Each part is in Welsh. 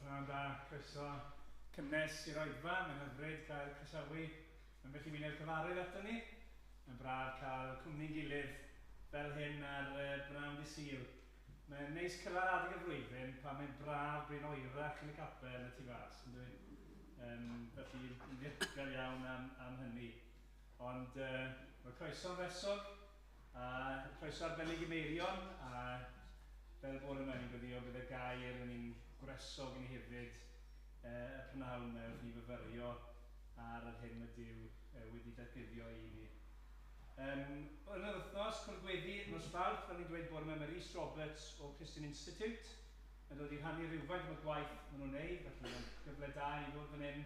Pnawn da, croeso cynnes i'r oedfa. Mae'n hyfryd cael croesawu ambell i wyneb cyfarwydd ato ni. Mae'n braf cael cwmni'n gilydd fel hyn ar bnawn dydd Sul. Mae'n neis cyrraedd adeg y flwyddyn pan mae'n braf bryn oerach yn y capel y tu fas, yn dwi? Felly, yn ddiolchgar iawn am hynny. Ond mae croeso'n fresog, a croeso arbennig i Meirion, a fel bore yma ni'n gweddio bydd y gair yn un gwresog i ni hefyd y prynhawn yma wrth ni fyfyrio ar yr hyn mae Duw wedi datguddio i ni. Yn yr wythnos, cwrdd gweddi nos Fawrth, fel ni'n dweud bore yma, mae Rhys Roberts o Christian Institute yn dod i rhannu rhywfaint o'r gwaith maen nhw'n wneud, felly mae'n gyfle da i ddod fan hyn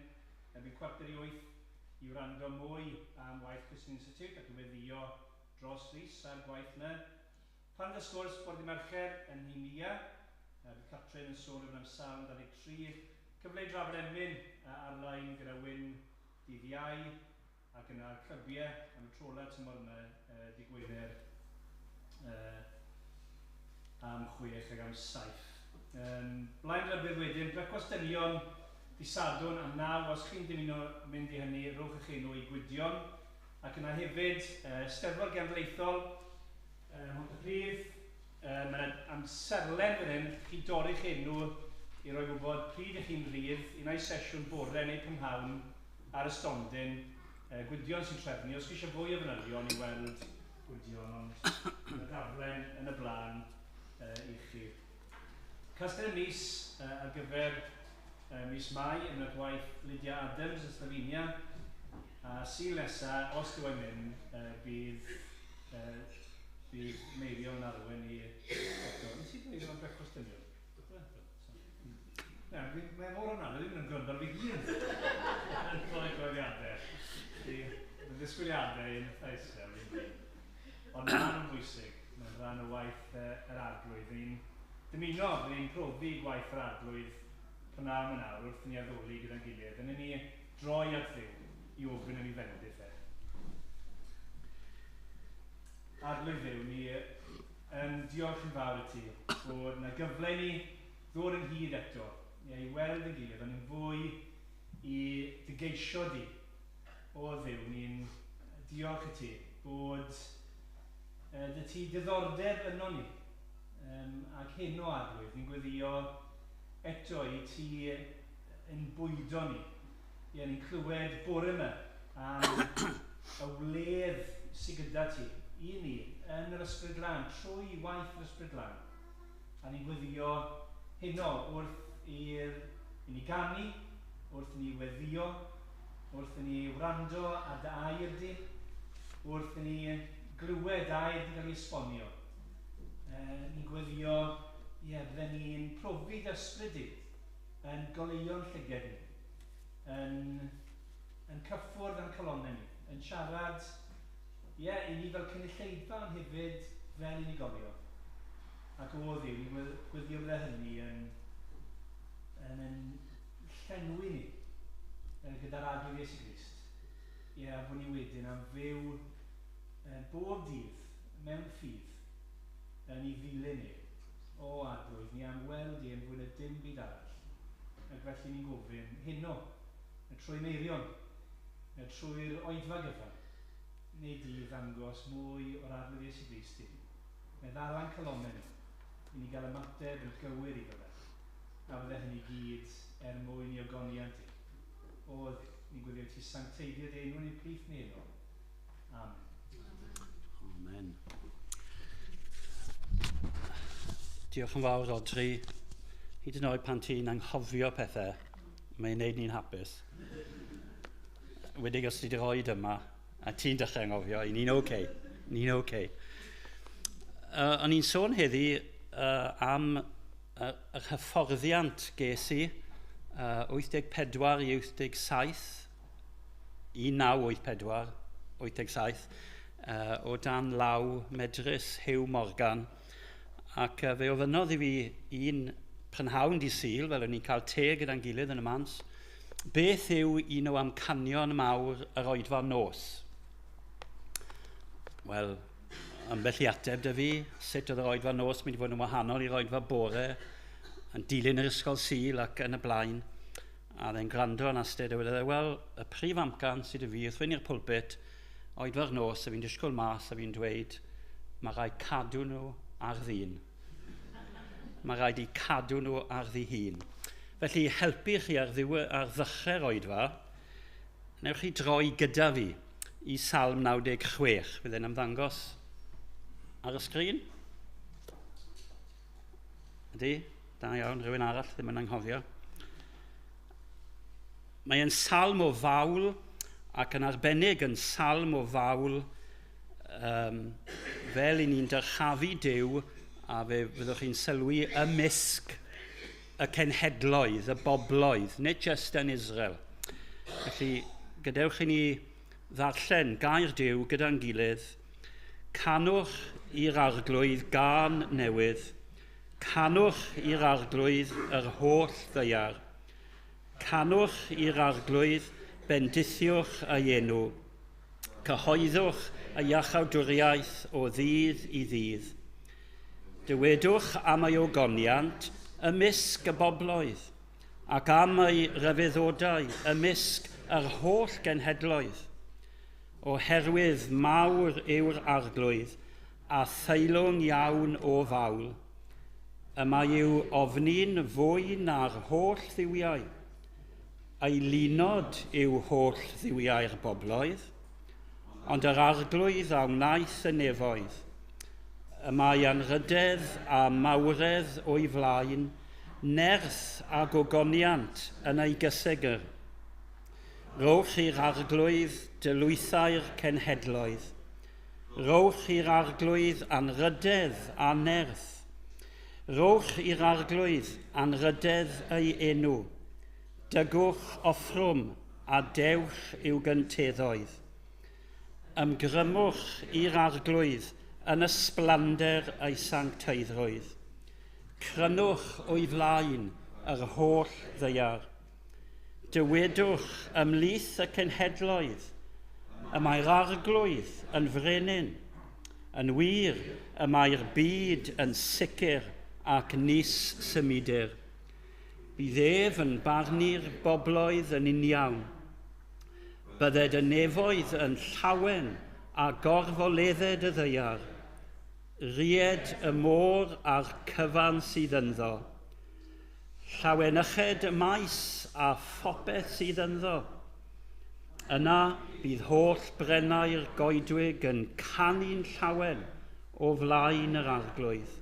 erbyn 7:45 i wrando mwy am waith Christian Institute ac i weddio dros Rhys a'r gwaith yna. Pan y sgwrs bore dydd Mercher yn Nhŷ Nia, bydd Catrin yn sôn rhywbeth am Salm 23, cyfle i drafod emyn ar-lein gyda Wyn dydd Iau, ac yna'r clybiau am y tro ola tymor yma dydd Gwener am 6 ac am 7. Blaen rybudd wedyn, brecwast dynion dydd Sadwrn am 9, os chi'n dymuno mynd i hynny, rhowch eich enw i Gwydion. Ac yna hefyd, Steddfod Genedlaethol, Mhontypridd, mae yna amserlen fan hyn, chi dorri'ch enw i roi gwybod pryd ych chi'n rhydd, un ai sesiwn bore neu prynhawn ar y stondin, Gwydion sy'n trefnu. Os chi eisiau fwy o fanylion i weld Gwydion, ond mae'r daflen yn y blaen i chi. Casglu y mis ar gyfer mis Mai yn y gwaith Lydia Adams yn Slovenia, a Sul nesa, os dyw e'n mynd, bydd Meirion yn arwain ni eto. Nes i ddweud am brecwast dynion? Na, mae mor hwnna, ddim yn gwrando ar fi gyd. Yn rhoi cyfeiriadau. Mae ddisgwyliadau yn eitha isel, fi'n dweud. Ond mae'n rhan yn bwysig, mae'n rhan o waith yr Arglwydd. Ni'n dymuno, bydd ni'n profi gwaith yr Arglwydd prynhawn yn awr wrth i ni addoli gyda'n gilydd. Yn ni droi at Dduw i ofyn am ei fendith e. Arglwydd Dduw, ni yn diolch yn fawr i ti bod yna gyfle i ni ddod ynghyd eto, i weld yn gilydd, ond yn fwy i dy geisio di. O Dduw, ni'n diolch i ti bod dy ti diddordeb yno ni. Ac heno, Arglwydd, ni'n gweddio eto i ti yn bwydo ni. Ie, ni'n clywed bore yma am y wledd sydd gyda ti i ni yn yr Ysbryd Glân, trwy waith yr Ysbryd Glân. A ni'n gweddio heno wrth i ni ganu, wrth i ni weddio, wrth i ni wrando ar dy air di, wrth i ni glywed air di gael ei esbonio. Ni'n gweddio, ie, bydden ni'n profi dy ysbryd di yn goleuo'n llyged ni, yn cyffwrdd â'n calonnau ni, yn siarad, ie, i ni fel cynulleidfa ond hefyd fel unigolion. Ac o Dduw, ni'n gweddio bydde hynny yn llenwi ni gyda'r Arglwydd Iesu Grist. Ie, a bod ni wedyn am fyw bob dydd mewn ffydd yn ei ddilyn ni. O Arglwydd, ni am weld i yn fwy na dim byd arall. Ac felly ni'n gofyn heno, trwy Meirion, trwy'r oedfa gyfan, neu di ddangos mwy o'r Arglwydd Iesu Grist i ni. Mae ddalan calonnau ni, i ni gael ymateb yn gywir iddo fe. A fydde hynny gyd er mwyn i ogoniant i. O Dduw, ni'n gweddio ti sancteiddio dy enw yn ein plith ni heno. Amen. Amen. Diolch yn fawr, Audrey. Hyd yn oed pan ti'n anghofio pethau, mae'n neud ni'n hapus. Wedig os ti wedi rhoi yma, a ti'n dechrau anghofio, i ni'n oce. Ni'n oce. O'n i'n sôn heddi am yr hyfforddiant ges i, 84 i 87, 1984, 87, o dan law medrus Hugh Morgan, ac fe ofynnodd i fi un prynhawn di Sul, fel o'n i'n cael te gyda'n gilydd yn y mans, beth yw un o amcanion mawr yr oedfa nos? Wel, ambell i ateb dy fi, sut oedd yr oedfa nos mynd i fod yn wahanol i'r oedfa bore, yn dilyn yr ysgol Sul ac yn y blaen. A dde'n gwrando yn astud a wedodd e, wel, y prif amcan sydd y fi wrth fynd i'r pulpit, oedfa'r nos, a fi'n disgwyl mas a fi'n dweud, mae rhaid cadw nhw ar ddyn. Mae rhaid i cadw nhw ar ddihun. Felly, helpu chi ar, ar ddechrau'r oedfa, newch chi droi gyda fi i Salm 96. Fydd e'n ymddangos ar y sgrin? Ydy? Da iawn, rhywun arall ddim yn anghofio. Mae e'n salm o fawl ac yn arbennig yn salm o fawl fel i ni'n dyrchafu Duw a fe fyddwch chi'n sylwi ymysg y cenhedloedd, y bobloedd, nid jyst yn Israel. Felly, gadewch i ni ddarllen gair Duw gyda'n gilydd. Canwch i'r arglwydd gân newydd. Canwch i'r arglwydd yr holl ddaear. Canwch i'r arglwydd, bendithiwch ei enw. Cyhoeddwch y iachawdwriaeth o ddydd i ddydd. Dywedwch am ei ogoniant ymysg y bobloedd, ac am ei ryfeddodau ymysg yr holl genhedloedd. Oherwydd mawr yw'r arglwydd a theilwng iawn o fawl. Y mae i'w ofni'n fwy na'r holl dduwiau. Ei linod yw holl dduwiau'r bobloedd, ond yr arglwydd a wnaeth y nefoedd. Y mae anrhydedd a mawredd o'i flaen, nerth a gogoniant yn ei gysegr. Rowch i'r arglwydd dylwythau'r cenhedloedd. Rowch i'r arglwydd anrhydedd a nerth. Rowch i'r arglwydd anrhydedd ei enw. Dygwch offrwm a dewch i'w gynteddoedd. Ymgrymwch i'r arglwydd yn ysblander ei sancteiddrwydd. Crynwch o'i flaen yr holl ddaear. Dywedwch ymhlith y cenhedloedd, y mae'r arglwydd yn frenin. Yn wir, y mae'r byd yn sicr ac nis symudir. Bydd ef yn barnu'r bobloedd yn uniawn. Bydded y nefoedd yn llawen a gorfoledded y ddaear. Ried y môr a'r cyfan sydd ynddo. Llawenyched y maes a phopeth sydd ynddo. Yna bydd holl brennau'r goedwig yn canu'n llawen o flaen yr arglwydd,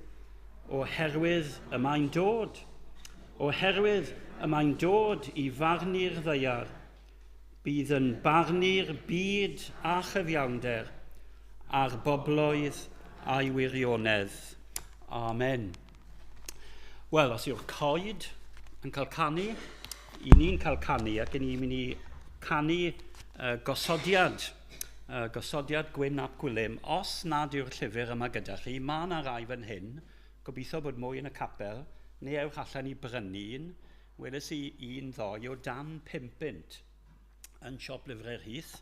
oherwydd y mae'n dod, oherwydd y mae'n dod i farnu'r ddaear. Bydd yn barnu'r byd a chyfiawnder a'r bobloedd a'i wirionedd. Amen. Wel, os yw'r coed yn cael canu, i ni'n cael canu ac i ni'n mynd i canu gosodiad, gosodiad Gwyn ap Gwilym. Os nad yw'r llyfr yma gyda chi, mae yna rai fan hyn. Gobeithio bod mwy yn y capel, neu ewch allan i brynu un. Weles i un ddoe o dan 5 bunt yn siop lyfrau'r Heath.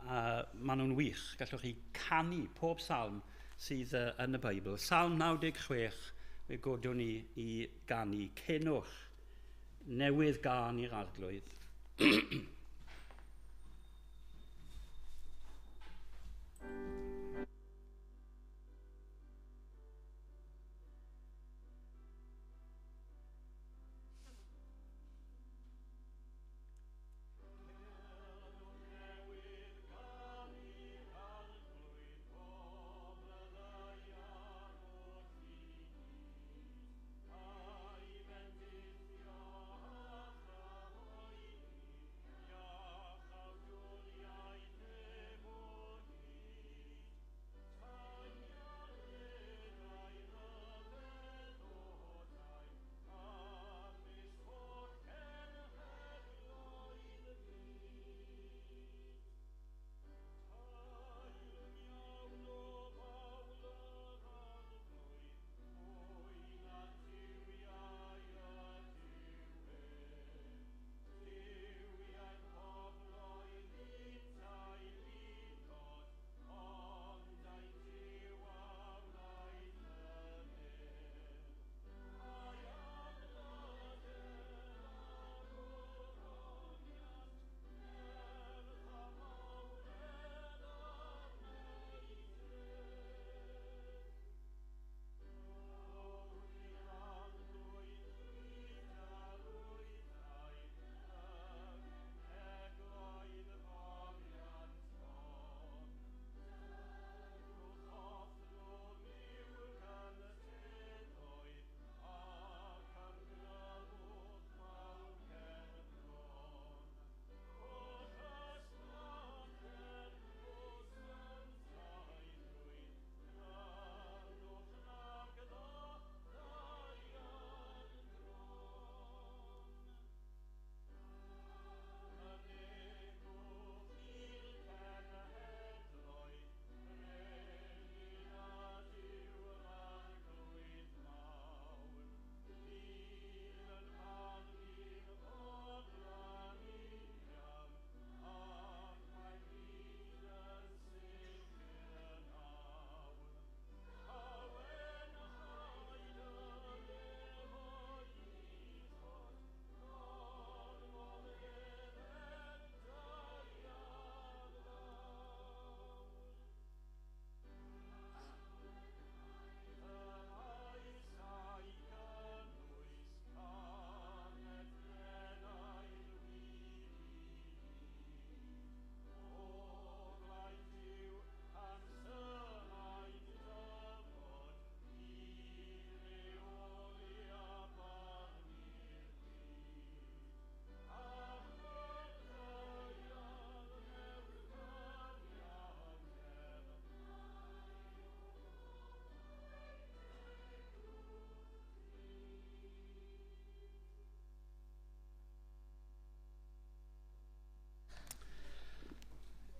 Maen nhw'n wych. Gallwch chi canu pob salm sydd yn y Beibl. Salm 96, fe godwn ni i ganu. Cenwch newydd gân i'r arglwydd.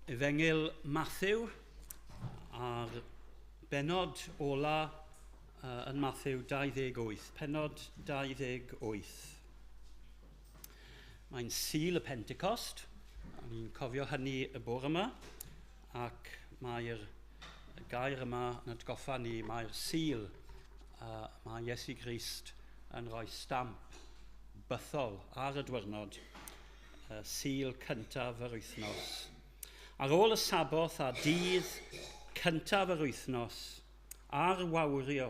Efengyl Mathew a'r bennod ola yn Mathew 28, pennod 28. Mae'n Sul y Pentecost, a ni'n cofio hynny y bore yma, ac mae'r gair yma yn atgoffa ni, mae'r Sul, mae Iesu Grist yn rhoi stamp bythol ar y diwrnod, Sul cyntaf yr wythnos. Ar ôl y Saboth a dydd cyntaf yr wythnos, ar wawrio,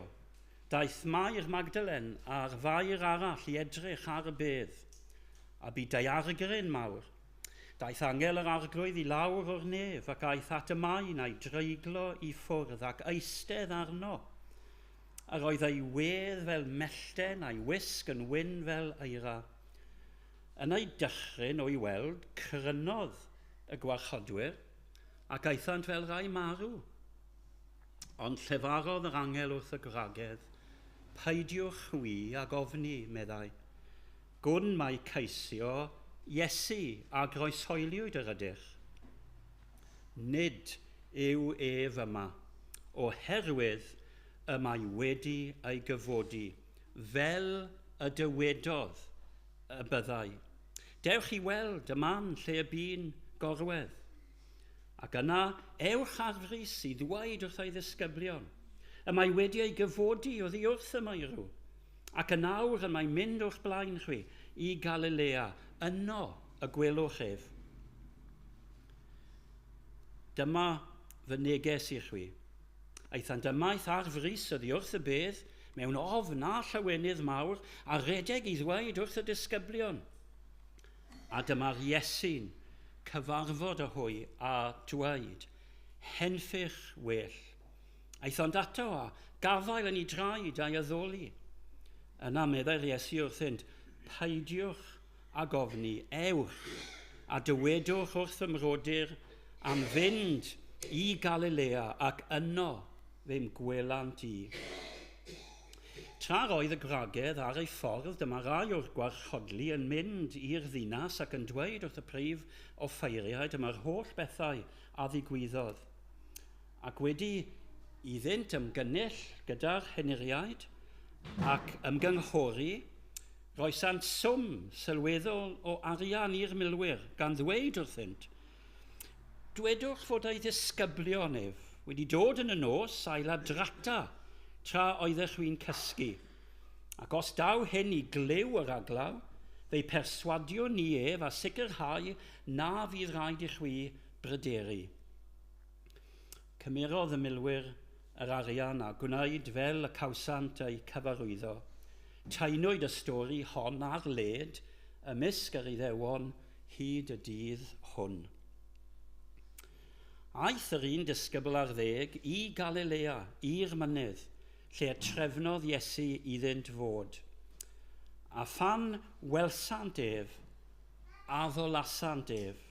daeth Mair Magdalen a'r Fair arall i edrych ar y bedd, a bu daeargryn mawr. Daeth angel yr Arglwydd i lawr o'r nef ac aeth at y maen a'i dreiglo i ffwrdd ac eistedd arno. Yr oedd ei wedd fel mellten a'i wisg yn wyn fel eira. Yn ei dychryn o'i weld, crynodd y gwarchodwyr ac aethant fel rhai marw. Ond llefarodd yr angel wrth y gwragedd, "Peidiwch chwi ag ofni," meddai. "Gwn mai ceisio Iesu a groeshoeliwyd yr ydych. Nid yw ef yma, oherwydd y mae wedi ei gyfodi, fel y dywedodd y byddai. Dewch i weld y man lle y bu'n gorwedd. Ac yna, ewch ar frys i ddweud wrth ei ddisgyblion, y mae wedi ei gyfodi oddi wrth y meirw, ac yn awr y mae'n mynd o'ch blaen chwi i Galilea, yno y gwelwch ef. Dyma fy neges i chwi. Aethant ymaith ar frys oddi wrth y bedd, mewn ofn a llawenydd mawr, a redeg i ddweud wrth y disgyblion. A dyma'r Iesu'n cyfarfod â hwy a dweud, "Henffych well." Aethant ato a gafael yn ei draed a'i addoli. Yna meddai'r Iesu wrthynt, "Peidiwch ag ofni, ewch a dywedwch wrth fy mrodyr am fynd i Galilea ac yno fe'm gwelant i." Tra roedd y gwragedd ar ei ffordd, dyma rai o'r gwarchodlu yn mynd i'r ddinas ac yn dweud wrth y prif offeiriaid am yr holl bethau a ddigwyddodd. Ac wedi iddynt ymgynnull gyda'r henuriaid ac ymgynghori, roesant swm sylweddol o arian i'r milwyr, gan ddweud wrthynt, "Dwedwch fod ei ddisgyblion ef wedi dod yn y nos a'i ladrata tra oeddech chwi'n cysgu. Ac os daw hyn i glyw yr aglaw, fe'i perswadiwn ni ef a sicrhau na fydd rhaid i chwi bryderu." Cymerodd y milwyr yr arian a gwnaed fel y cawsant eu cyfarwyddo. Taenwyd y stori hon ar led ymysg yr Iddewon hyd y dydd hwn. Aeth yr un disgybl ar ddeg i Galilea, i'r mynydd, lle y trefnodd Iesu iddynt fod. A phan welsant ef, addolasant ef,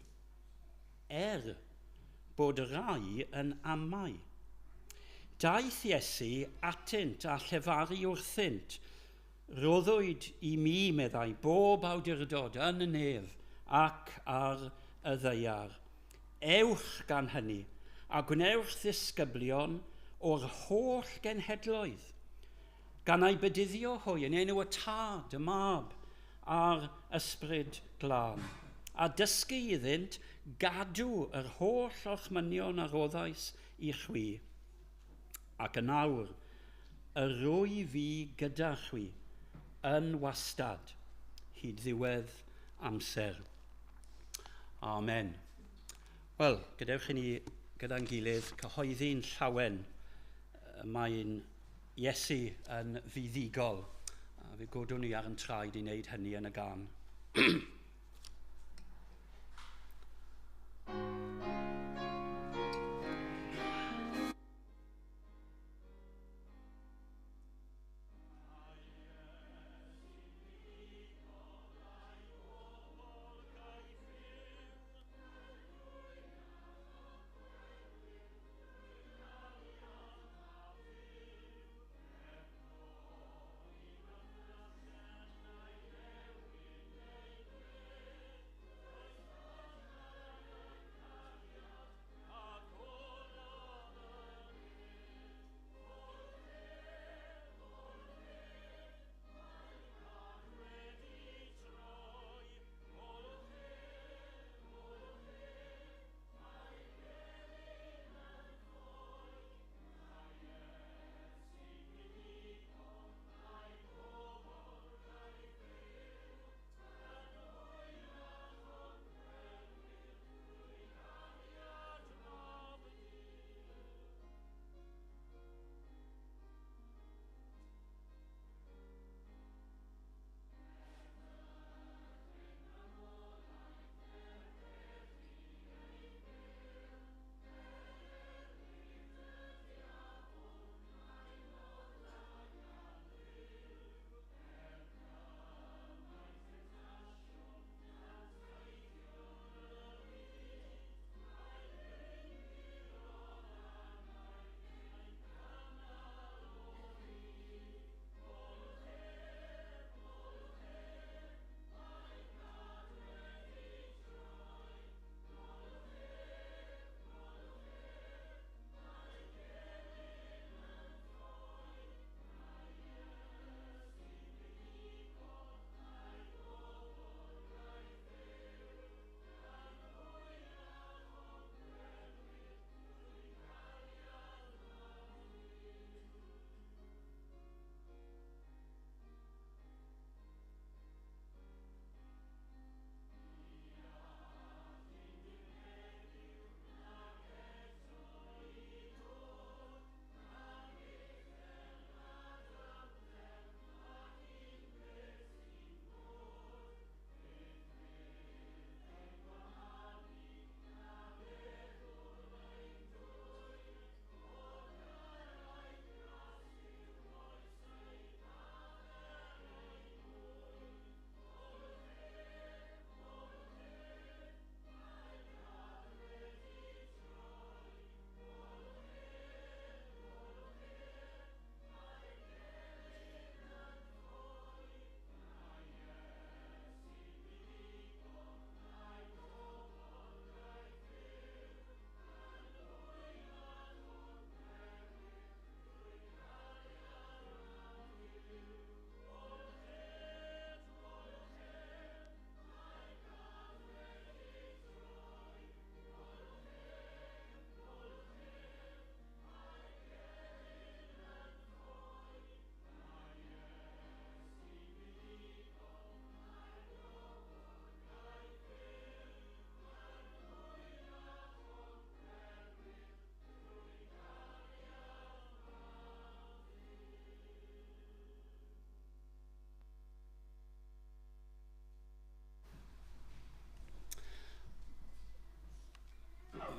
er bod rai yn amau. Daeth Iesu atynt a llefaru wrthynt, "Roddwyd i mi," meddai, "bob awdurdod yn y nef ac ar y ddaear. Ewch gan hynny, a gwnewch ddisgyblion o'r holl genhedloedd, gan eu bedyddio hwy yn enw y Tad, y Mab a'r Ysbryd Glân, a dysgu iddynt gadw yr holl orchmynion a roddais i chwi. Ac yn awr, yr wyf fi gyda chwi yn wastad, hyd ddiwedd amser. Amen." Wel, gadewch i ni gyda'n gilydd cyhoeddi'n llawen mae'n Iesu yn fuddugol. A fe godwn ni ar yn traed i wneud hynny yn y gân.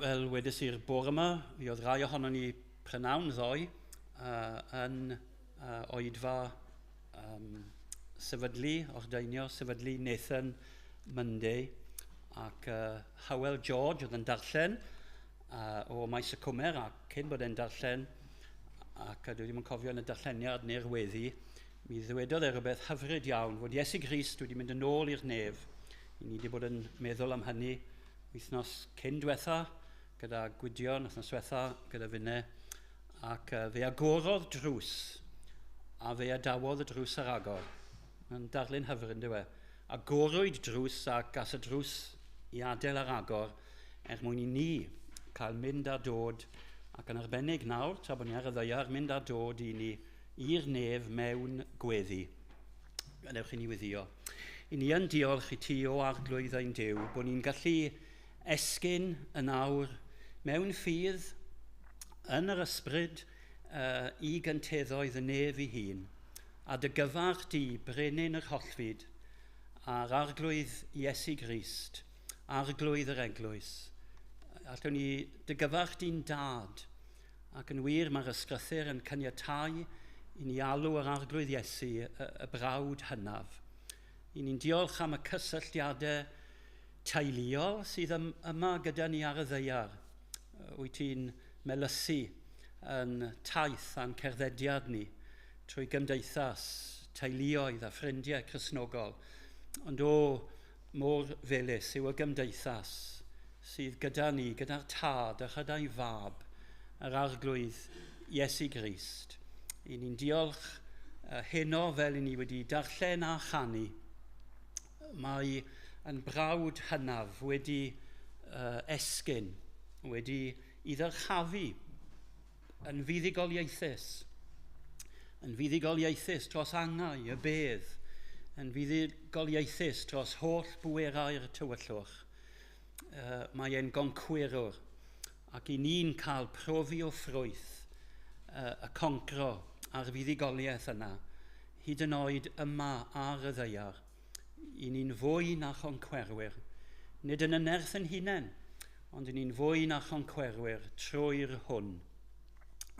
fel wedes i'r bore yma, mi oedd rai ohonon ni prynawn ddoe yn oedfa sefydlu, ordeinio, sefydlu Nathan Monday, ac Howell George oedd yn darllen o Maes y Cwmer, ac cyn bod e'n darllen, ac dwi ddim yn cofio yn y darlleniad neu'r weddi, mi ddywedodd e rhywbeth hyfryd iawn, fod Iesu Grist wedi mynd yn ôl i'r nef. I ni wedi bod yn meddwl am hynny wythnos cyn diwetha, gyda Gwydion, wythnos diwetha gyda finne, ac fe agorodd drws, a fe adawodd y drws ar agor. Mae'n darlun hyfryd, dyw e. Agorwyd drws a gas y drws i adael ar agor er mwyn i ni cael mynd a dod, ac yn arbennig nawr, tra bod ni ar y ddaear, mynd a dod i ni i'r nef mewn gweddi. Gadewch i ni weddïo. I ni yn diolch i ti o Arglwydd ein Duw, bod ni'n gallu esgyn yn awr mewn ffydd yn yr ysbryd i gynteddoedd y nef ei hun, a dy gyfarch di, brenin yr hollfyd, a'r Arglwydd Iesu Grist, Arglwydd yr Eglwys. Allwn ni dy gyfarch di'n dad, ac yn wir mae'r ysgrythur yn caniatáu i ni alw yr Arglwydd Iesu y brawd hynaf. I ni'n diolch am y cysylltiadau teuluol sydd yma gyda ni ar y ddaear. Wyt ti'n melysu yn taith a'n cerddediad ni trwy gymdeithas, teuluoedd a ffrindiau Cristnogol. Ond o, mor felys yw y gymdeithas sydd gyda ni, gyda'r tad a chyda'i fab, yr Arglwydd Iesu Grist. I ni'n diolch heno fel i ni wedi darllen a chanu. Mae yn brawd hynaf wedi esgyn, wedi i ddyrchafu yn fuddugoliaethus dros angau y bedd, yn fuddugoliaethus dros holl bwerau'r tywyllwch. Mae e'n goncwerwr, ac i ni'n cael profi o ffrwyth y concro a'r fuddugoliaeth yna, hyd yn oed yma ar y ddaear. I ni'n fwy na choncwerwyr, nid yn y nerth yn hunain, ond i ni'n fwy na choncwerwyr trwy'r hwn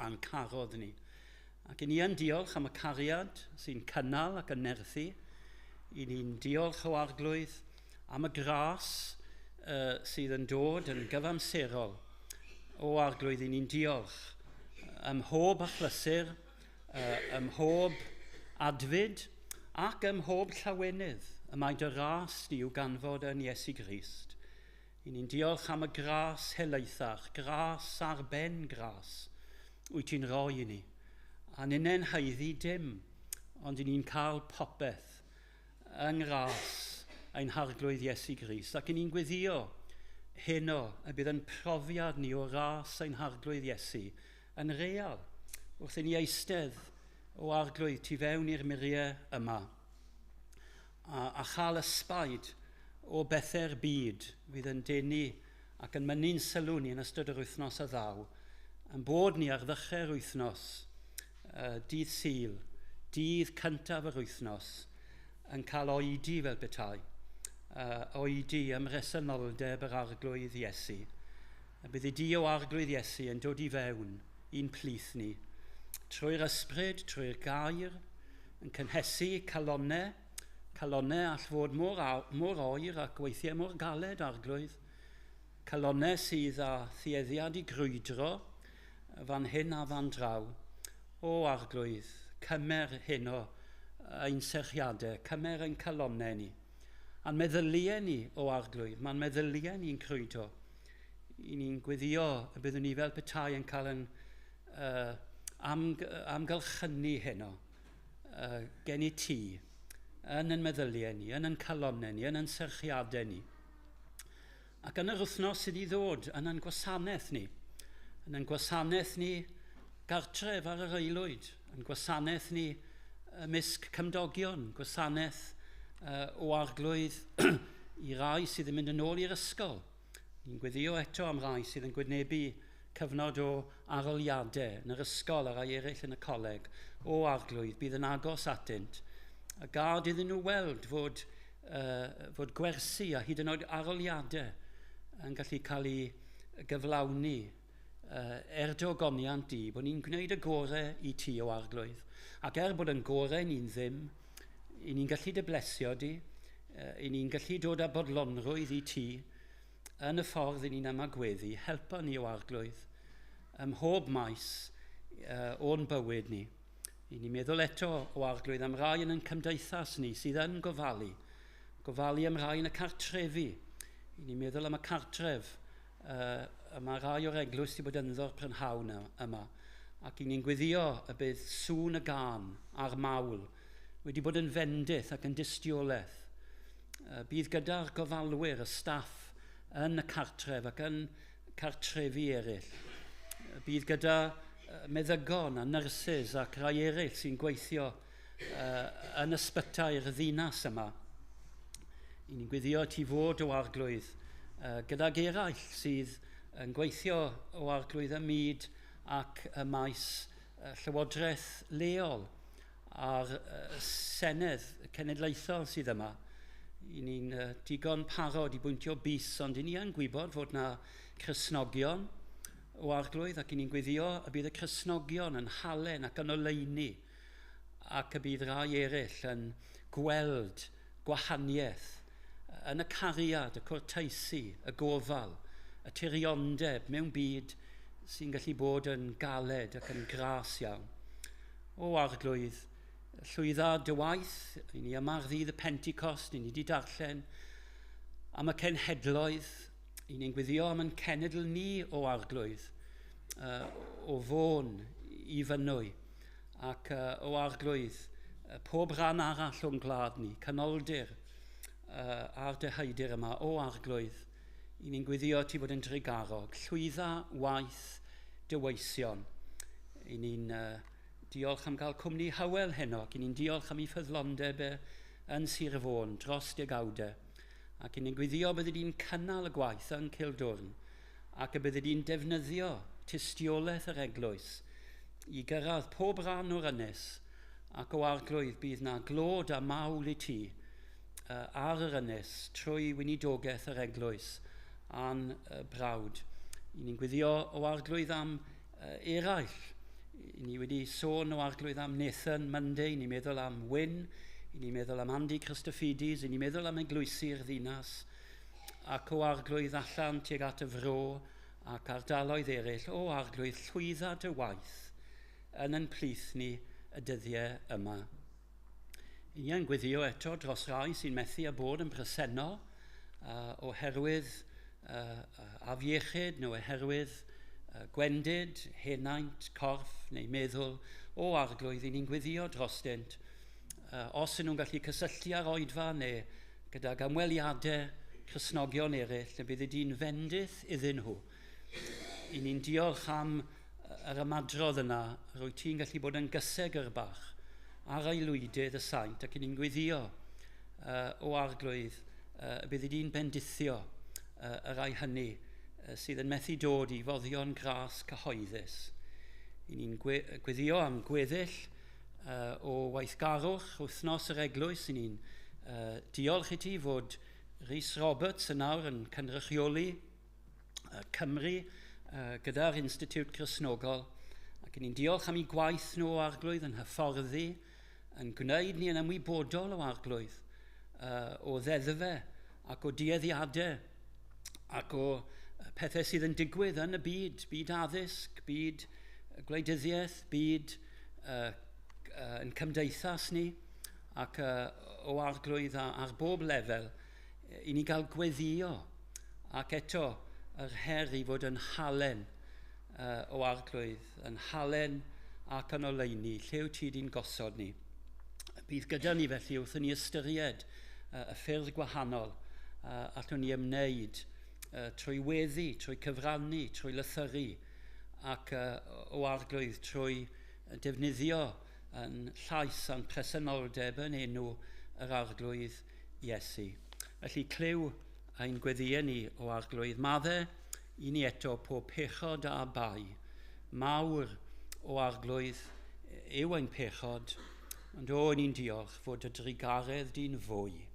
a'n carodd ni. Ac i ni yn diolch am y cariad sy'n cynnal ac yn nerthu. I ni'n diolch o Arglwydd am y gras sydd yn dod yn gyfamserol. O Arglwydd, i ni'n diolch ym mhob achlysur, ym mhob adfyd ac ym mhob llawenydd y mae dy ras di i'w ganfod yn Iesu Grist. I ni'n diolch am y gras helaethach, gras ar ben gras, wyt ti'n rhoi i ni. A ninnau'n haeddu dim, ond i ni'n cael popeth yng ngras ein Harglwydd Iesu Grist. Ac i ni'n gweddio heno y bydd yn profiad ni o ras ein Harglwydd Iesu yn real, wrth i ni eistedd o Arglwydd tu fewn i'r muriau yma, a chael ysbaid o bethau'r byd fydd yn denu ac yn mynnu'n sylw ni yn ystod yr wythnos a ddaw, yn bod ni ar ddechrau'r wythnos, dydd Sul, dydd cyntaf yr wythnos, yn cael oedi fel petai, oedi ym mhresenoldeb yr Arglwydd Iesu. Y bydd i di o Arglwydd Iesu yn dod i fewn i'n plith ni, trwy'r ysbryd, trwy'r gair, yn cynhesu calonnau, calonnau all fod mor oer ac weithiau mor galed, Arglwydd, calonnau sydd â thueddiad i grwydro fan hyn a fan draw. O Arglwydd, cymer heno ein serchiadau, cymer ein calonnau ni. A'n meddyliau ni, o Arglwydd, mae'n meddyliau ni'n crwydro. I ni'n gweddio y byddwn ni fel petai yn cael yn amgylchynu heno gen i ti, yn ein meddyliau ni, yn ein calonnau ni, yn ein serchiadau ni. Ac yn yr wythnos sydd i ddod, yn ein gwasanaeth ni, yn ein gwasanaeth ni gartref ar yr aelwyd, yn gwasanaeth ni ymysg cymdogion, gwasanaeth o Arglwydd i rai sydd yn mynd yn ôl i'r ysgol. Ni'n gweddio eto am rai sydd yn gwynebu cyfnod o aroliadau yn yr ysgol a rai eraill yn y coleg. O Arglwydd, bydd yn agos atynt. A gad iddyn nhw weld fod gwersi a hyd yn oed aroliadau yn gallu cael eu gyflawni erdogoniant di, bod ni'n gwneud y gorau i ti o Arglwydd. Ac bod yn gorau ni'n ddim, i ni'n gallu dy blesio di, i ni'n gallu dod â bodlonrwydd i ti yn y ffordd i ni'n ymagweddu, helpa ni o Arglwydd ym mhob maes o'n bywyd ni. I ni'n meddwl eto o Arglwydd am rai yn ein cymdeithas ni sydd yn gofalu, gofalu am rai yn y cartrefi. I ni'n meddwl am y cartref y mae rai o'r eglwys wedi bod ynddo'r prynhawn yma. Ac i ni'n gweddio y bydd sŵn y gân a'r mawl wedi bod yn fendith ac yn dystiolaeth. Bydd gyda'r gofalwyr, y staff yn y cartref ac yn cartrefi eraill. Bydd gyda meddygon a nyrsys ac rai eraill sy'n gweithio yn ysbytai'r ddinas yma. I ni'n gweddio ti fod o Arglwydd gydag eraill sydd yn gweithio o Arglwydd y myd ac y maes llywodraeth leol a'r senedd cenedlaethol sydd yma. I ni'n digon parod i bwyntio bys, ond i ni yn gwybod fod na Cristnogion o Arglwydd, ac i ni'n gweddio y bydd y Cristnogion yn halen ac yn oleuni, ac y bydd rai eraill yn gweld gwahaniaeth yn y cariad, y cwrteisi, y gofal, y tiriondeb mewn byd sy'n gallu bod yn galed ac yn gras iawn. O Arglwydd, llwydda dy waith, i ni yma ar ddydd y Pentecost, i ni wedi darllen am y cenhedloedd, i ni'n gweddio am yn cenedl ni o Arglwydd, o Fôn i Fynwy, ac o Arglwydd, pob rhan arall o'n gwlad ni, canoldir a'r deheudir yma, o Arglwydd, i ni'n gweddio ti fod yn drugarog, llwydda waith dy weision. I ni'n diolch am gael cwmni Hywel heno, ac i ni'n diolch am ei ffyddlondeb yn Sir Fôn dros degawdau. Ac i ni'n gweddio byddi di'n cynnal y gwaith yn Cildwrn, ac y byddi di'n defnyddio tystiolaeth yr eglwys i gyrraedd pob rhan o'r ynys, ac o Arglwydd bydd na glod a mawl i ti ar yr ynys trwy weinidogaeth yr eglwys a'n brawd. I ni'n gweddio o Arglwydd am eraill. I ni wedi sôn o Arglwydd am Nathan Monday, i ni'n meddwl am Wyn, i ni'n meddwl am Andy Christofides, i ni'n meddwl am eglwysi'r ddinas, ac o Arglwydd allan tuag at y fro ac ardaloedd eraill, o Arglwydd llwydda dy waith yn yn plith ni y dyddiau yma. I ni yn gweddio eto dros rai sy'n methu â bod yn bresennol oherwydd afiechyd neu oherwydd gwendid, henaint, corff neu meddwl, o Arglwydd, i ni'n gweddio drostynt. Os ydyn nhw'n gallu cysylltu â'r oedfa neu gydag ymweliadau Cristnogion eraill, y bydd di'n fendith iddyn nhw. I ni'n diolch am yr ymadrodd yna, rwy ti'n gallu bod yn gysegr bach ar aelwydydd y saint, ac i ni'n gweddio o Arglwydd, y bydd di'n bendithio y rai hynny sydd yn methu dod i foddion gras cyhoeddus. I ni'n gweddio am gweddill o weithgarwch wythnos yr eglwys. I ni'n diolch i ti fod Rhys Roberts yn nawr yn cynrychioli Cymru gyda'r Institut Cristnogol, ac i ni'n diolch am eu gwaith nhw o Arglwydd yn hyfforddi, yn gwneud ni yn ymwybodol o Arglwydd, o ddeddfau ac o dueddiadau ac o pethau sydd yn digwydd yn y byd, byd addysg, byd gwleidyddiaeth, byd yn cymdeithas ni, ac o Arglwydd ar bob lefel, i ni gael gweddio, ac eto yr her i fod yn halen o Arglwydd, yn halen ac yn oleuni, lle wyt ti di'n gosod ni. Bydd gyda ni felly wrth i ni ystyried y ffyrdd gwahanol allwn ni ymwneud trwy weddi, trwy cyfrannu, trwy lythyru, ac o Arglwydd trwy defnyddio yn llais a'n presenoldeb yn enw yr Arglwydd Iesu. Felly clyw ein gweddïau ni o Arglwydd. Madde i ni eto pob pechod a bai. Mawr o Arglwydd yw ein pechod, ond o ni'n diolch fod y drugaredd di'n fwy.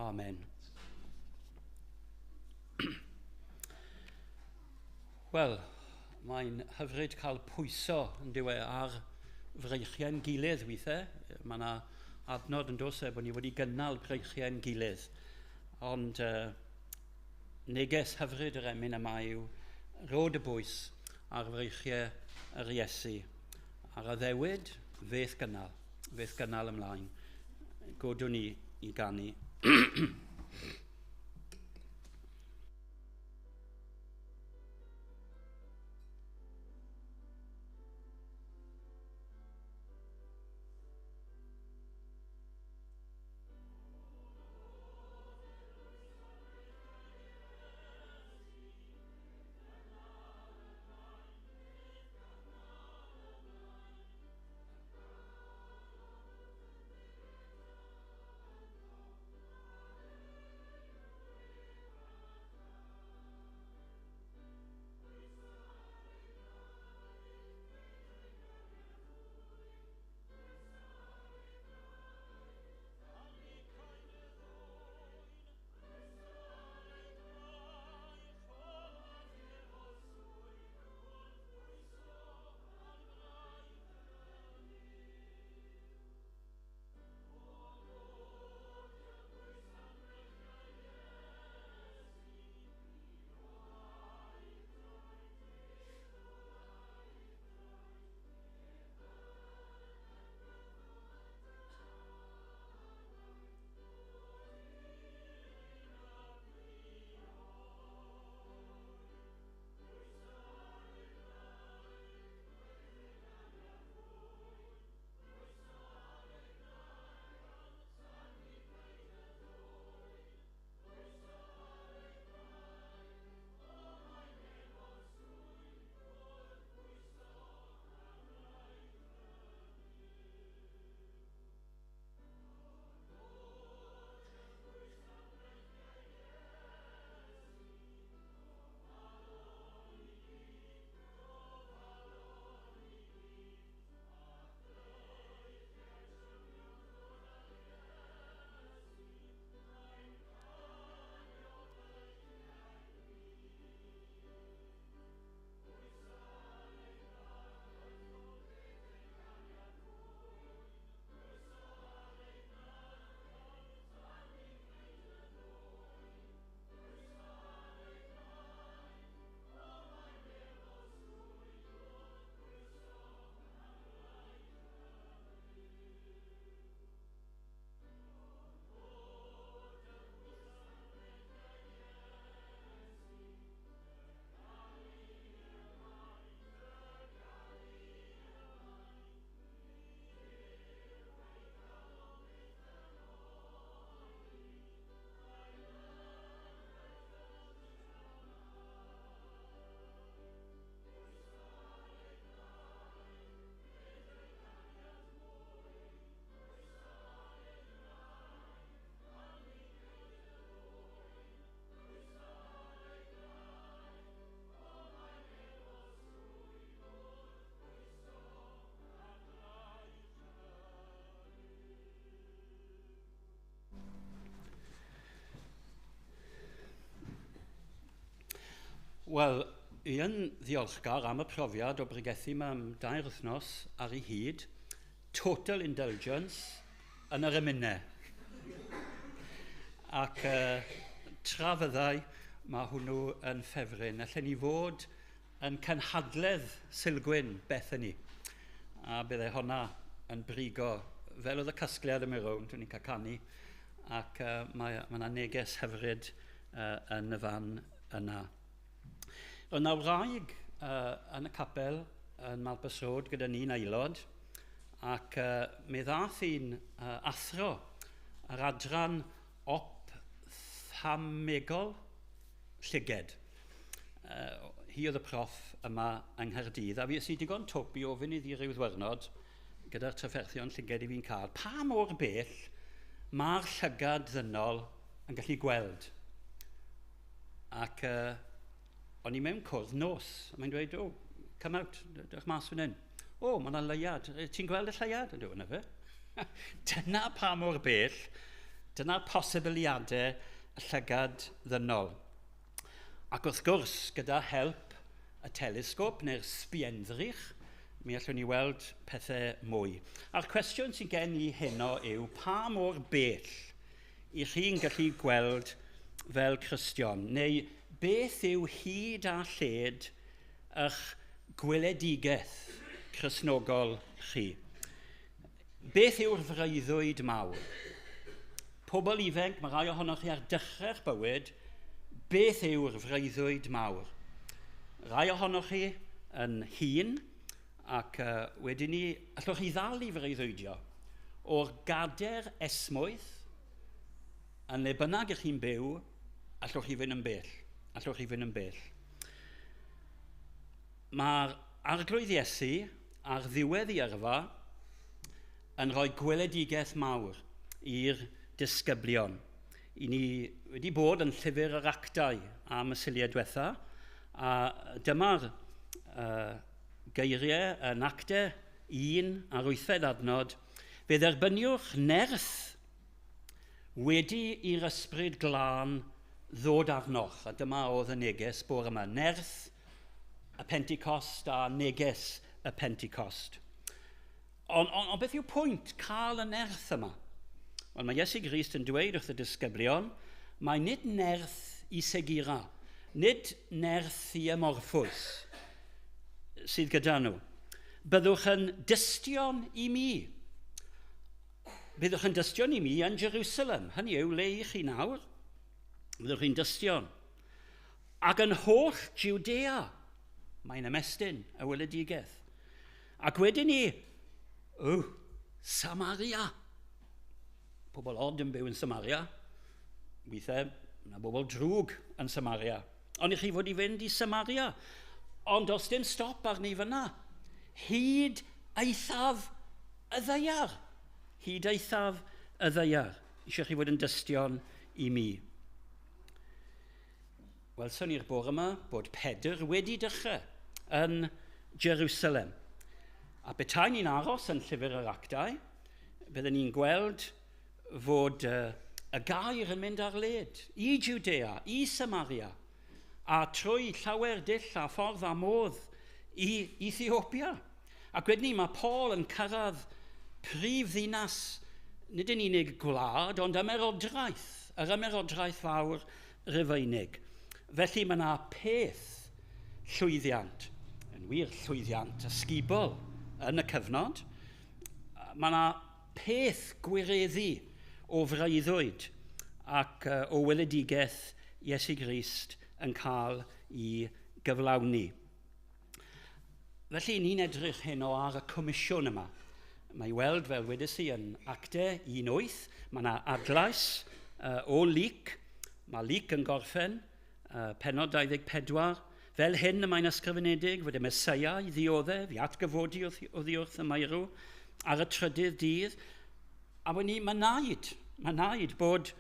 Amen. Wel, mae'n hyfryd cael pwyso yn diwe ar freichiau'n gilydd weithiau. Mae yna adnod yn dos e bod ni wedi gynnal breichiau'n gilydd. Ond neges hyfryd yr emyn yma yw rod y bwys ar freichiau yr Iesu. Ar addewid, fe'th gynnal ymlaen. Godwn ni i ganu. Wel, i yn ddiolchgar am y profiad o bregethu yma am 2 wythnos ar ei hyd, total indulgence yn yr emynau. Ac tra fyddai, mae hwnnw yn ffefryn. Allen ni fod yn cynhadledd Sulgwyn Bethany. A byddai honna yn brigo, fel oedd y casgliad yma rownd, dwi'n cael canu, ac mae yna neges hyfryd yn y fan yna. Roedd yna wraig yn y capel yn Malpas Road gyda ni'n aelod, ac mi ddath un athro yr adran opthamegol llyged. Hi oedd y proff yma yng Nghaerdydd, a fi es i digon twp i ofyn iddi ryw ddwyrnod gyda'r trafferthion llyged i fi'n cael, pa mor bell mae'r llygad ddynol yn gallu gweld? Ac o'n i mewn cwrdd nos, a mae'n dweud, oh, come out, dewch mas fan hyn. O, mae yna lleiad. Ti'n gweld y lleiad? Ydw, yna fe. Dyna pa mor bell, dyna'r posibiliadau y llygad ddynol. Ac wrth gwrs, gyda help y telesgop neu'r sbienddrych, mi allwn ni weld pethau mwy. A'r cwestiwn sy'n gen i heno yw pa mor bell i chi'n gallu gweld fel Cristion, neu beth yw hyd a lled eich gweledigaeth Cristnogol chi? Beth yw'r freuddwyd mawr? Pobl ifanc, mae rai ohonoch chi ar dechrau'ch bywyd, beth yw'r freuddwyd mawr? Rai ohonoch chi yn hŷn, ac wedyn ni, allwch chi ddal i freuddwydio o'r gader esmwyth, yn le bynnag ych chi'n byw, allwch chi fynd yn bell. Allwch chi fynd yn bell. Mae'r Arglwydd Iesu ar ddiwedd ei yrfa yn rhoi gweledigaeth mawr i'r disgyblion. I ni wedi bod yn llyfr yr Actau am y Suliau diwetha, a dyma'r geiriau yn Actau 1 a'r 8fed adnod. Fe dderbyniwch nerth wedi i'r Ysbryd Glân ddod arnoch. A dyma oedd y neges bore yma. Nerth y Pentecost a neges y Pentecost. Ond on beth yw pwynt cael y nerth yma? Wel, mae Iesu Grist yn dweud wrth y disgyblion, mae nid nerth i segira, nid nerth i ymorffwys sydd gyda nhw. Byddwch yn dystion i mi. Byddwch yn dystion i mi yn Jerusalem. Hynny yw le i chi nawr. Byddwch chi'n dystion. Ac yn holl Judea, mae'n ymestyn y weledigaeth. Ac wedyn ni, Samaria. Pobl od yn byw yn Samaria. Weithiau, yna bobl drwg yn Samaria. Ond i chi fod i fynd i Samaria. Ond does dim stop arni fyna. Hyd eithaf y ddaear. Hyd eithaf y ddaear. Eisiau chi fod yn dystion i mi. Welson ni'r bore yma bod Pedr wedi dechrau yn Jerusalem. A petai ni'n aros yn llyfr yr Actau, byddwn ni'n gweld fod y gair yn mynd ar led i Judea, i Samaria, a trwy llawer dull a ffordd a modd i Ethiopia. Ac wedyn ni mae Paul yn cyrraedd prif ddinas, nid yn unig gwlad, ond ymerodraeth, yr ymerodraeth fawr Rufeinig. Felly mae yna peth llwyddiant, yn wir llwyddiant ysgubol yn y cyfnod. Mae yna peth gwireddu o freuddwyd ac o weledigaeth Iesu Grist yn cael ei gyflawni. Felly ni'n edrych heno ar y comisiwn yma. Mae i weld, fel wedes i, yn Actau 1:8, mae yna adlais o Luc. Mae Luc yn gorffen, pennod 24. Fel hyn y mae'n ysgrifenedig fod y Meseia i ddioddef, i atgyfodi oddi wrth y meirw ar y trydydd dydd. A wedi mae naid bod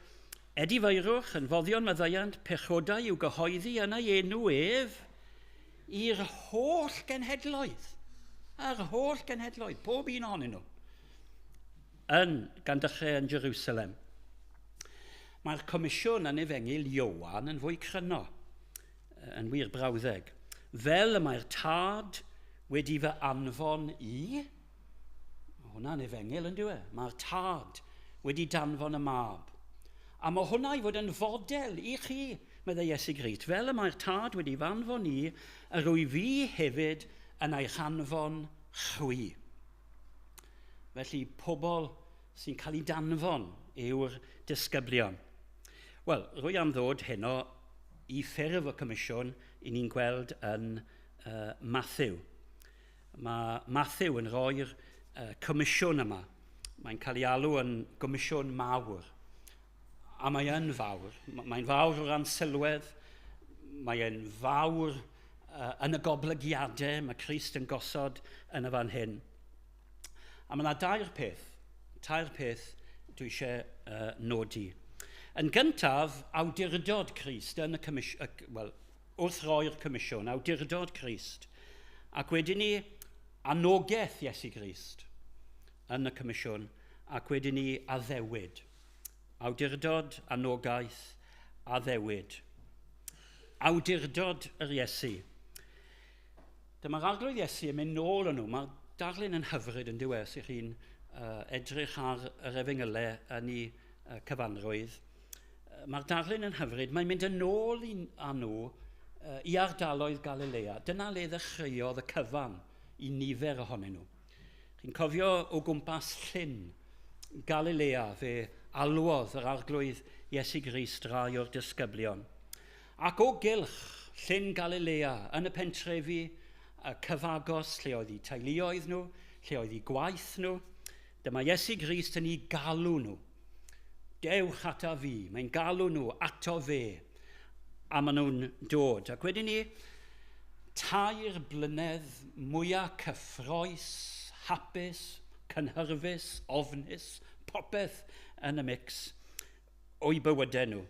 edifeirwch yn foddion maddeuant pechodau i'w gyhoeddi yn ei enw ef i'r holl genhedloedd. Yr holl genhedloedd, pob un ohonyn nhw, yn gan dechrau yn Jerusalem. Mae'r comisiwn yn Efengyl Ioan yn fwy cryno, yn wir brawddeg. Fel y mae'r Tad wedi fy anfon i, mae hwnna'n Efengyl yn dyw e, mae'r Tad wedi danfon y Mab. A mae hwnna i fod yn fodel i chi, meddai Iesu Grist. Fel y mae'r Tad wedi fy anfon i, yr wyf fi hefyd yn eich anfon chwi. Felly pobl sy'n cael eu danfon yw'r disgyblion. Wel, rwy am ddod heno i ffurf y comisiwn i ni'n gweld yn Matthew. Mae Matthew yn rhoi'r comisiwn yma. Mae'n cael ei alw yn gomisiwn mawr. A mae yn fawr. Mae'n fawr o ran sylwedd. Mae'n fawr yn y goblygiadau mae Crist yn gosod yn y fan hyn. A mae yna dair peth dwi eisiau nodi. Yn gyntaf, awdurdod Crist yn y comisiwn, wrth roi'r comisiwn, awdurdod Crist. Ac wedyn ni anogaeth Iesu Grist yn y comisiwn, ac wedyn ni addewid. Awdurdod, anogaeth, addewid. Awdurdod yr Iesu. Dyma'r Arglwydd Iesu yn mynd nôl â nhw. Mae'r darlun yn hyfryd yn diwedd os ych chi'n edrych ar yr efengylau yn ei cyfanrwydd. Mae'r darlun yn hyfryd. Mae'n mynd yn ôl â nhw i ardaloedd Galilea. Dyna le ddechreuodd y cyfan i nifer ohonyn nhw. Chi'n cofio o gwmpas llyn Galilea fe alwodd yr Arglwydd Iesu Grist rai o'r disgyblion. Ac o gylch llyn Galilea yn y pentrefi y cyfagos lle oedd eu teuluoedd nhw, lle oedd eu gwaith nhw, dyma Iesu Grist yn eu galw nhw. Dewch ata fi, mae'n galw nhw ato fe, a maen nhw'n dod. Ac wedyn ni, 3 blynedd mwyaf cyffrous, hapus, cynhyrfus, ofnus, popeth yn y mix o'i bywydau nhw.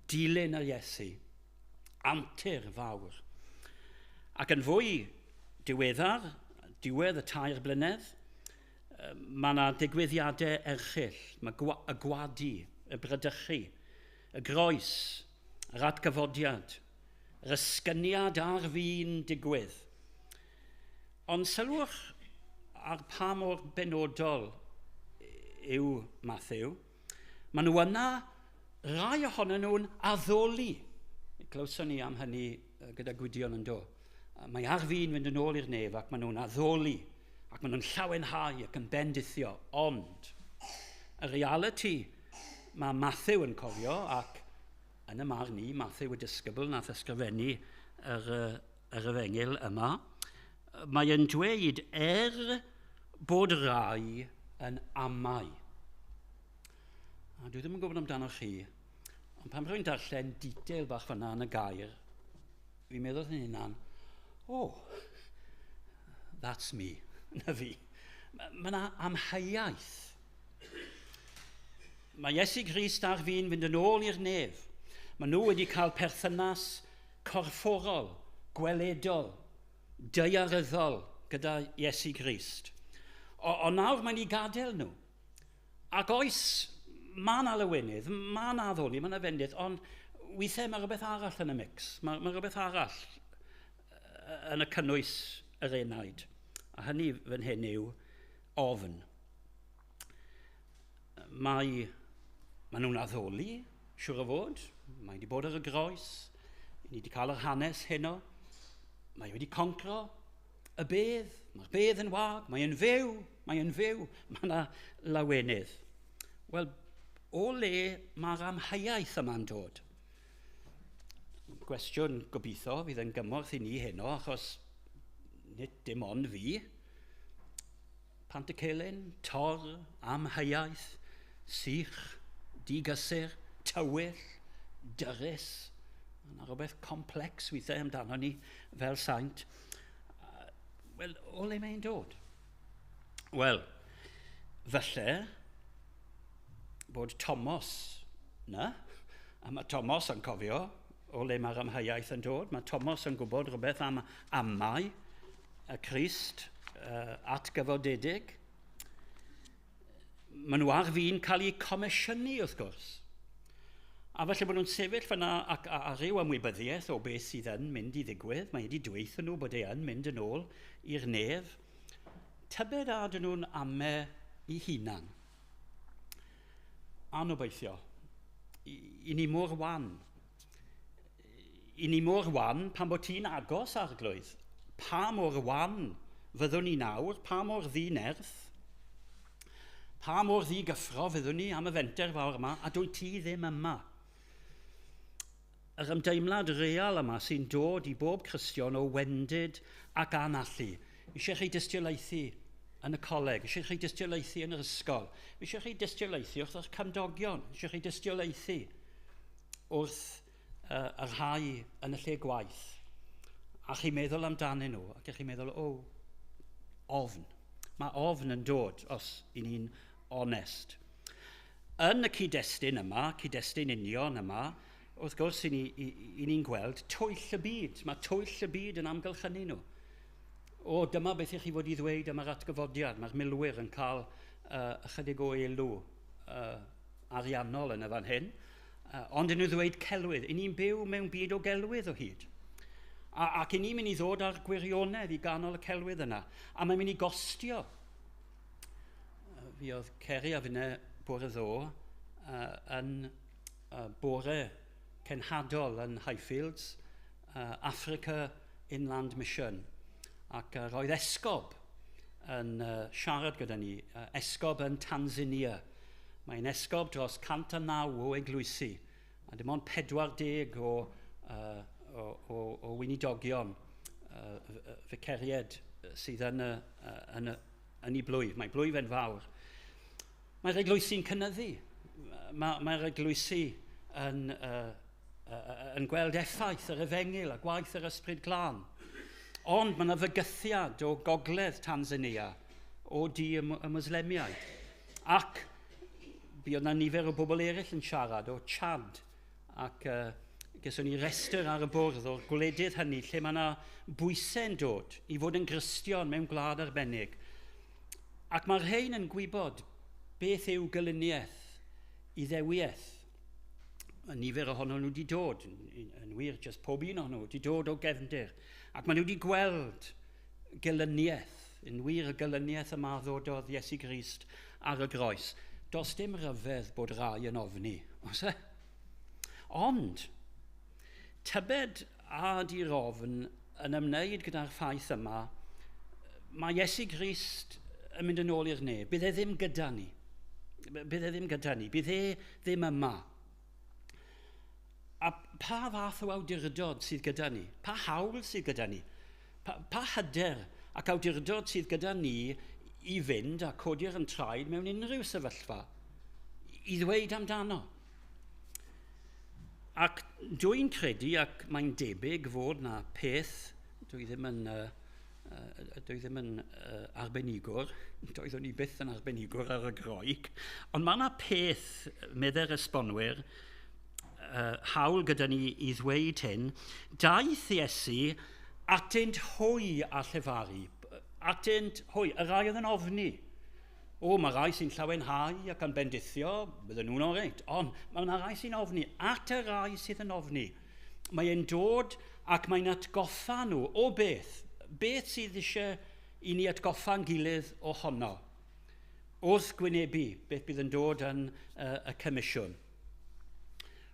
Dilyn yr Iesu, antur fawr. Ac yn fwy diweddar, diwedd y 3 blynedd, mae yna digwyddiadau erchyll, mae y gwadu, y bradychu, y groes, yr atgyfodiad, yr ysgyniad ar fin digwydd. Ond sylwch ar pa mor benodol yw Matthew. Maen nhw yna, rai ohonyn nhw'n addoli. Glywson ni am hynny gyda Gwydion yn do. Mae ar fin fynd yn ôl i'r nef ac maen nhw'n addoli ac maen nhw'n llawenhau ac yn bendithio. Ond y realiti mae Matthew yn cofio, ac yn y marn i, Matthew y disgybl nath ysgrifennu yr efengyl yma, mae e'n dweud bod rai yn amau. A dwi ddim yn gwybod amdano chi, ond pan rwy'n darllen detail bach fyna yn y gair, fi'n meddwl yn hunan, oh, that's me, na fi. Mae yna amheuaeth. Mae Iesu Grist ar fin fynd yn ôl i'r nef. Mae nhw wedi cael perthynas corfforol, gweledol, daearyddol gyda Iesu Grist. Ond nawr mae'n ei gadael nhw. Ac oes, mae yna lawenydd, mae yna addoli, mae yna fendith, ond weithiau mae rhywbeth arall yn y mix. Mae rhywbeth arall yn y cynnwys yr enaid. A hynny fan hyn yw ofn. Mae nhw'n addoli, siŵr o fod. Mae wedi bod ar y groes. Ni wedi cael yr hanes heno. Mae wedi concro y bedd. Mae'r bedd yn wag. Mae'n fyw. Mae'n fyw. Mae yna lawenydd. Wel, o le mae'r amheuaeth yma'n dod? Gwestiwn gobeithio fydd yn gymorth i ni heno, achos nid dim ond fi. Pantycelyn, tor, amheuaeth, sych, digysur, tywyll, dyrys. Mae yna rhywbeth complex weithiau amdano ni fel saint. Wel, o le mae'n dod? Wel, falle bod Thomas na, a mae Thomas yn cofio o le mae'r amheuaeth yn dod. Mae Thomas yn gwybod rhywbeth am amau y Crist atgyfodedig. Maen nhw ar fin cael eu comisiynu, wrth gwrs. A falle bod nhw'n sefyll fyna ac ar ryw ymwybyddiaeth o beth sydd yn mynd i ddigwydd. Mae wedi dweud nhw bod e yn mynd yn ôl i'r nef. Tybed a ydyn nhw'n amau eu hunan. Anobeithio. I ni mor wan. I ni mor wan pan bod ti'n agos, Arglwydd. Pa mor wan fyddwn ni nawr? Pa mor ddinerth? Pa mor ddigyffro fyddwn ni am y fenter fawr yma, a dwy ti ddim yma? Yr ymdeimlad real yma sy'n dod i bob Cristion o wendid ac anallu. Eisiau chi dystiolaethu yn y coleg, eisiau chi dystiolaethu yn yr ysgol, eisiau chi dystiolaethu wrth eich cymdogion, eisiau chi dystiolaethu wrth y rhai yn y lle gwaith. A chi'n meddwl amdanyn nhw, ac chi'n meddwl, o, ofn. Mae ofn yn dod, os i ni'n onest. Yn y cyd-destun yma, cyd-destun union yma, wrth gwrs, i ni'n gweld twyll y byd. Mae twyll y byd yn amgylchynu nhw. O, dyma beth i chi fod i ddweud am yr atgyfodiad. Mae'r milwyr yn cael ychydig o elw ariannol yn y fan hyn. Ond yn nhw ddweud celwydd. I ni'n byw mewn byd o gelwydd o hyd. Ac i ni'n mynd i ddod â'r gwirionedd i ganol y celwydd yna. A mae'n mynd i gostio. Fi oedd Ceri a finne bore ddo yn bore cenhadol yn Highfields, Africa Inland Mission. Ac roedd esgob yn siarad gyda ni, esgob yn Tanzania. Mae'n esgob dros 109 o eglwysi, a dim ond 40 o weinidogion, ficeried sydd yn ei blwyf. Mae blwyf yn fawr. Mae'r eglwysi'n cynyddu. Mae'r eglwysi yn gweld effaith yr efengyl a gwaith yr Ysbryd Glân. Ond mae yna fygythiad o gogledd Tanzania, o du y Mwslemiaid. Ac buodd yna nifer o bobl eraill yn siarad o Chad, ac geson ni restr ar y bwrdd o'r gwledydd hynny lle mae yna bwysau'n dod i fod yn Gristion mewn gwlad arbennig. Ac mae'r rhain yn gwybod beth yw gelyniaeth, Iddewiaeth. Mae nifer ohonyn nhw wedi dod, yn wir, jyst pob un ohonyn nhw wedi dod o gefndir. Ac maen nhw wedi gweld gelyniaeth, yn wir y gelyniaeth yma ddododd Iesu Grist ar y groes. Does dim rhyfedd bod rai yn ofni, oes e? Ond, tybed a ydy'r ofn yn ymwneud gyda'r ffaith yma, mae Iesu Grist yn mynd yn ôl i'r nef. Bydd e ddim gyda ni. Bydd e ddim gyda ni. Bydd e ddim yma. A pa fath o awdurdod sydd gyda ni? Pa hawl sydd gyda ni? Pa hyder ac awdurdod sydd gyda ni i fynd a codi'r yn traed mewn unrhyw sefyllfa i ddweud amdano? Ac dwi'n credu, ac mae'n debyg fod na peth, dwi ddim yn, arbenigwr, doeddwn i byth yn arbenigwr ar y Groeg, ond mae yna peth, meddai'r esbonwyr, hawl gyda ni i ddweud hyn, daeth Iesu atynt hwy a llefaru, atynt hwy, y rai oedd yn ofni. O, mae rai sy'n llawenhau ac yn bendithio, bydden nhw'n oreit, ond mae yna rai sy'n ofni, at y rai sydd yn ofni. Mae e'n dod ac mae'n atgoffa nhw o beth, beth sydd eisiau i ni atgoffa'n gilydd ohono. Wrth gwynebu beth bydd yn dod yn y comisiwn.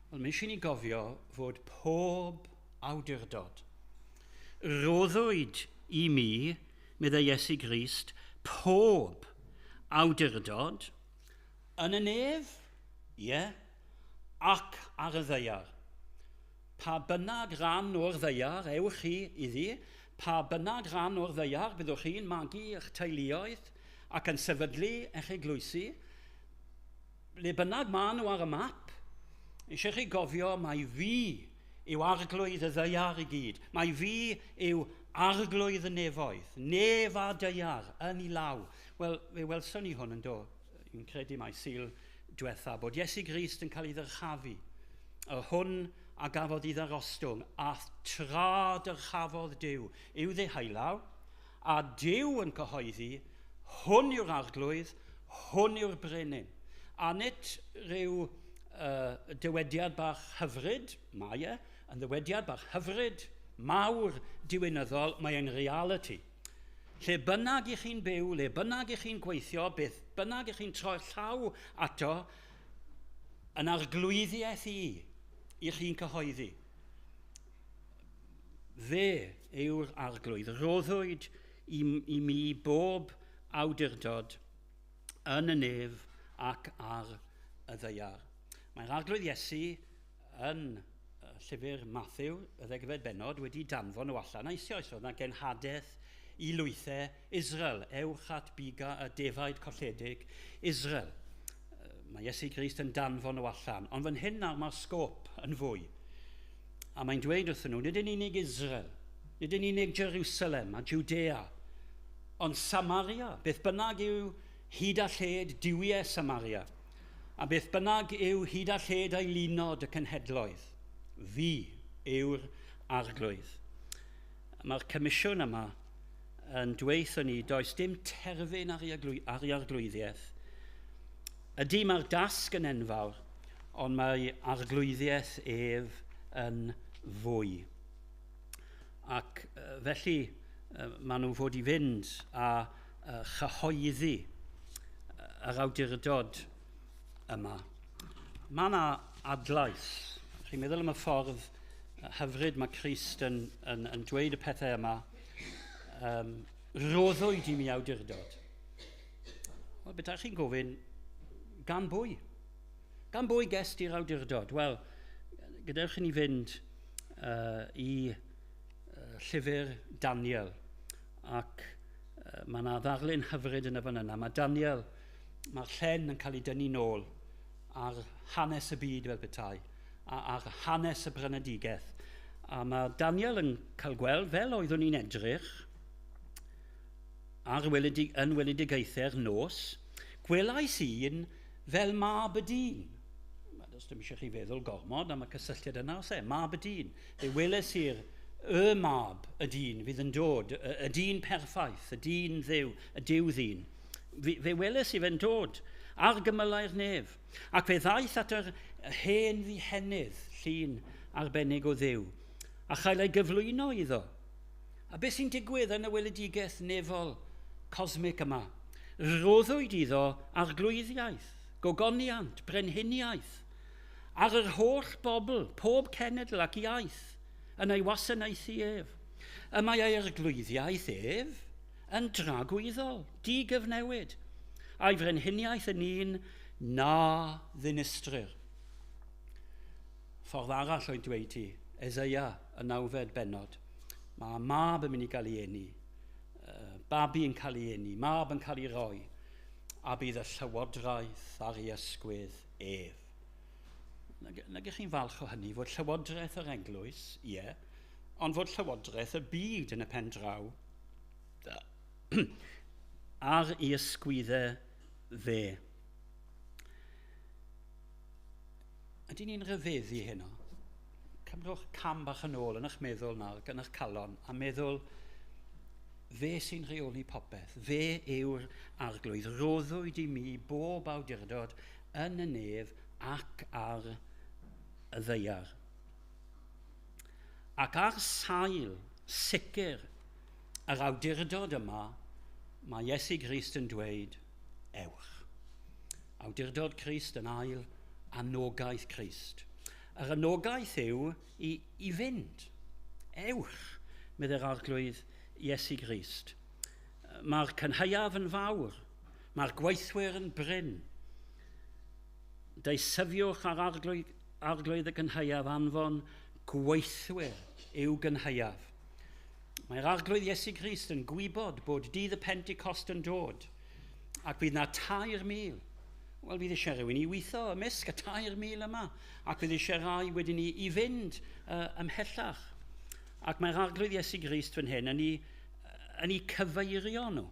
Wel, mae eisiau ni gofio fod pob awdurdod roddwyd i mi, meddai Iesu Grist, pob awdurdod yn y nef, ie, ac ar y ddaear. Pa bynnag ran o'r ddaear ewch chi iddi, pa bynnag ran o'r ddaear byddwch chi'n magu eich teuluoedd ac yn sefydlu eich eglwysi, le bynnag maen nhw ar y map, eisiau chi gofio mai fi yw arglwydd y ddaear i gyd. Mai fi yw arglwydd y nefoedd, nef a daear yn ei law. Wel, fe welson ni hwn yn do, yn credu mai Sul diwetha, bod Iesu Grist yn cael ei ddyrchafu. Y hwn a gafodd ei ddarostwng, a tra dyrchafodd Duw i'w ddeheullaw, a Duw yn cyhoeddi, hwn yw'r arglwydd, hwn yw'r brenin. A nid rhyw dywediad bach hyfryd, mae e, yn ddywediad bach hyfryd, mawr, diwinyddol, mae e'n reality. Lle bynnag i chi'n byw, le bynnag i chi'n gweithio, beth bynnag i chi'n troi'r llaw ato, yn arglwyddiaeth i chi'n cyhoeddi. Fe yw'r arglwydd. Roddwyd i mi bob awdurdod yn y nef ac ar y ddaear. Mae'r arglwydd Iesu yn llyfr Matthew, y 10fed bennod, wedi danfon nhw allan eisoes. Roedd yna genhadaeth i lwythau Israel. Ewch at biga y defaid colledig Israel. Mae Iesu Grist yn danfon nhw allan. Ond fan hyn nawr mae'r sgôp yn fwy. A mae'n dweud wrthyn nhw, nid yn unig Israel, nid yn unig Jerusalem a Judea, ond Samaria, beth bynnag yw hyd a lled duwiau Samaria, a beth bynnag yw hyd a lled aelunod y cenhedloedd, fi yw'r arglwydd. Mae'r comisiwn yma yn dweud ni, does dim terfyn ar ei arglwyddiaeth. Ydy, mae'r dasg yn enfawr, ond mae arglwyddiaeth ef yn fwy. Ac felly maen nhw fod i fynd a chyhoeddi yr awdurdod yma. Mae yna adlais. Chi'n meddwl am y ffordd hyfryd mae Crist yn dweud y pethau yma. Roddwyd i mi awdurdod. Wel, beth chi'n gofyn, gan bwy? Gan bwy gest i'r awdurdod? Wel, gadewch i ni fynd i llyfr Daniel, ac mae yna ddarlun hyfryd yn y fan yna. Mae Daniel, mae'r llen yn cael ei dynnu nôl ar hanes y byd fel petai, a ar hanes y brynedigaeth. A mae Daniel yn cael gweld, fel oeddwn ni'n edrych, ar yn weledigaethau'r nos, gwelais un fel mab y dyn. Does dim eisiau chi feddwl gormod am y cysylltiad yna, os e, mab y dyn. Fe weles i'r y mab y dyn fydd yn dod, y dyn perffaith, y dyn ddiw, y diw ddyn. Fe weles i fe'n dod ar gymylau'r nef, ac fe ddaeth at yr hen ddihenydd, llun arbennig o Dduw, a chael ei gyflwyno iddo. A beth sy'n digwydd yn y weledigaeth nefol cosmic yma? Roddwyd iddo arglwyddiaeth, gogoniant, brenhiniaeth, ar yr holl bobl, pob cenedl ac iaith, yn ei wasanaethu ef. Y mae ei arglwyddiaeth ef yn dragwyddol, digyfnewid, a'i frenhiniaeth yn un na ddinistrir. Ffordd arall o'i dweud hi, Eseia, y 9fed bennod. Mae mab yn mynd i gael ei eni, babi yn cael ei eni, mab yn cael ei roi, a bydd y llywodraeth ar ei ysgwydd ef. Nag ych chi'n falch o hynny, fod llywodraeth yr eglwys, ie, ond fod llywodraeth y byd yn y pen draw ar ei ysgwyddau fe. Ydyn ni'n rhyfeddu heno? Cymrwch cam bach yn ôl yn eich meddwl nawr, yn eich calon, a meddwl, fe sy'n rheoli popeth, fe yw'r arglwydd, roddwyd i mi bob awdurdod yn y nef ac ar y ddaear. Ac ar sail sicr yr awdurdod yma, mae Iesu Grist yn dweud, ewch. Awdurdod Crist yn ail, anogaeth Crist. Yr anogaeth yw i fynd. Ewch, meddai'r arglwydd Iesu Grist. Mae'r cynhaeaf yn fawr, mae'r gweithwyr yn brin. Deisyfiwch ar arglwydd y gynhaeaf anfon gweithwyr i'w gynhaeaf. Mae'r arglwydd Iesu Grist yn gwybod bod dydd y Pentecost yn dod, ac bydd na 3,000. Wel, fydd eisiau rhywun i weithio ymysg y 3,000 yma, ac fydd eisiau rai wedyn ni i fynd ymhellach. Ac mae'r arglwydd Iesu Grist fan hyn yn ei cyfeirio nhw.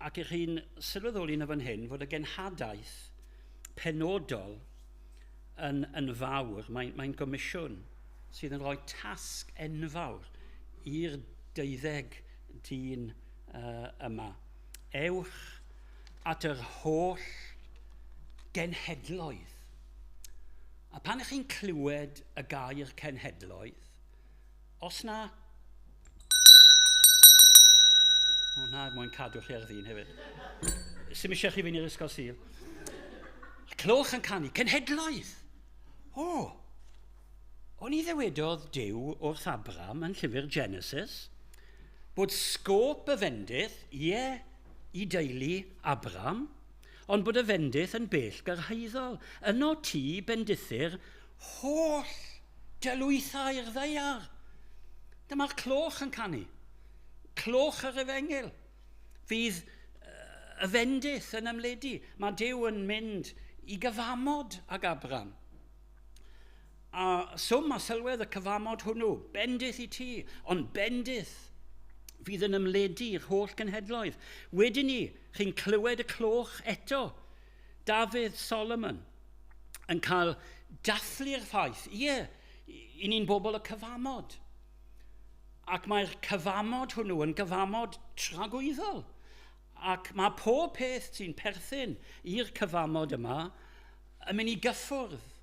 Ac ych chi'n sylweddoli yn y fan hyn fod y genhadaeth penodol yn fawr, mae'n gomisiwn sydd yn rhoi tasg enfawr i'r 12 dyn yma. Ewch at yr holl genhedloedd. A pan ych chi'n clywed y gair cenhedloedd, os na... O na, mwyn cadw chi ar ddyn hefyd. Sim eisiau chi fynd i'r ysgol Sul. Clywch yn canu, cenhedloedd! O, o'n i ddywedodd Duw wrth Abram yn llyfr Genesis bod sgôp y fendith, ie, i deulu Abram, ond bod y fendith yn bell gyrhaeddol. Yno ti bendithu'r holl dylwythau'r ddaear. Dyma'r cloch yn canu. Cloch yr efengyl. Fydd y fendith yn ymledu. Mae Duw yn mynd i gyfamod ag Abram. A swm a sylwedd y cyfamod hwnnw, bendith i ti, ond bendith fydd yn ymledu i'r holl genhedloedd. Wedyn ni, chi'n clywed y cloch eto. Dafydd Solomon yn cael dathlu'r ffaith, ie, i ni'n bobl y cyfamod. Ac mae'r cyfamod hwnnw yn gyfamod tragwyddol. Ac mae pob peth sy'n perthyn i'r cyfamod yma yn mynd i gyffwrdd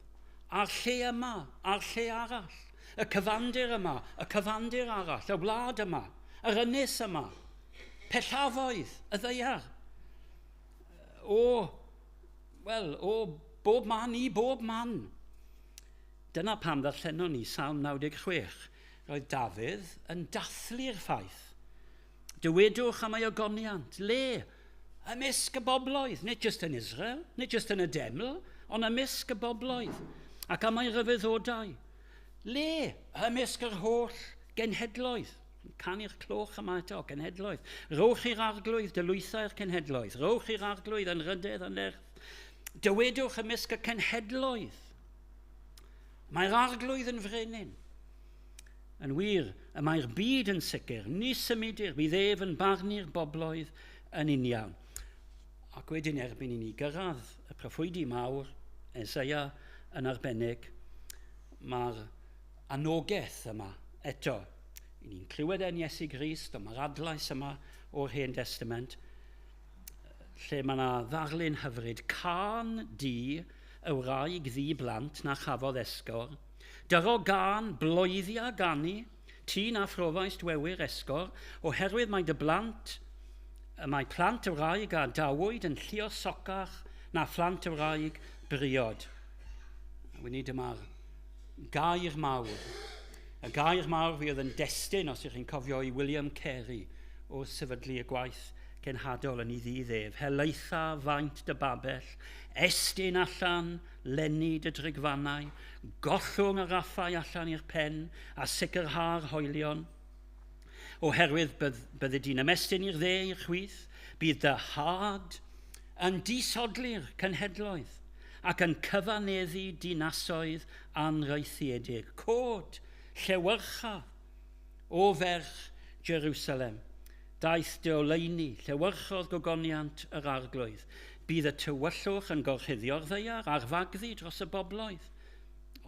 a'r lle yma, a'r lle arall. Y cyfandir yma, y cyfandir arall, y wlad yma, yr ynys yma, pellafoedd, y ddaear. O bob man i bob man. Dyna pam ddarllenon ni Salm 96. Roedd Dafydd yn dathlu'r ffaith. Dywedwch am ei ogoniant, le, ymysg y bobloedd, nid jyst yn Israel, nid jyst yn y deml, ond ymysg y bobloedd, ac am ei ryfeddodau. Le, ymysg yr holl genhedloedd. Canu'r cloch yma eto, cenhedloedd. Rowch i'r arglwydd dylwythau'r cenhedloedd. Rowch i'r arglwydd yn rydedd yn nerth. Dywedwch ymysg y cenhedloedd. Mae'r arglwydd yn frenin. Yn wir, y mae'r byd yn sicr, ni symudir, bydd ef yn barnu'r bobloedd yn uniawn. Ac wedyn erbyn i ni gyrraedd y proffwydi mawr, Eseia yn arbennig, mae'r anogaeth yma eto. I ni'n clywed yn Iesu Grist, ond mae'r adlais yma o'r Hen Testament, lle mae yna ddarlun hyfryd, can di y wraig ddi blant na chafodd esgor, dyro gan bloeddia ganu, ti na phrofaist wewyr esgor, oherwydd mae dy blant, mae plant y wraig a dawyd yn lluosocach na phlant y wraig briod. A wedi dyma'r gair mawr. Y gair mawr fi oedd yn destun, os ydych chi'n cofio, i William Carey o sefydlu y gwaith cenhadol yn ei ddydd ef. Helaetha faint dy babell, estyn allan lenni dy drigfannau, gollwng y raffau allan i'r pen a sicrha'r hoelion. Oherwydd byddi di'n ymestyn i'r dde i'r chwith, bydd dy had yn disodli'r cenhedloedd ac yn cyfaneddu dinasoedd anraethiedig. Cod, llewyrcha o ferch Jerusalem. Daeth dy oleuni, llewyrchodd gogoniant yr arglwydd. Bydd y tywyllwch yn gorchuddio'r ddaear a'r fagddu dros y bobloedd.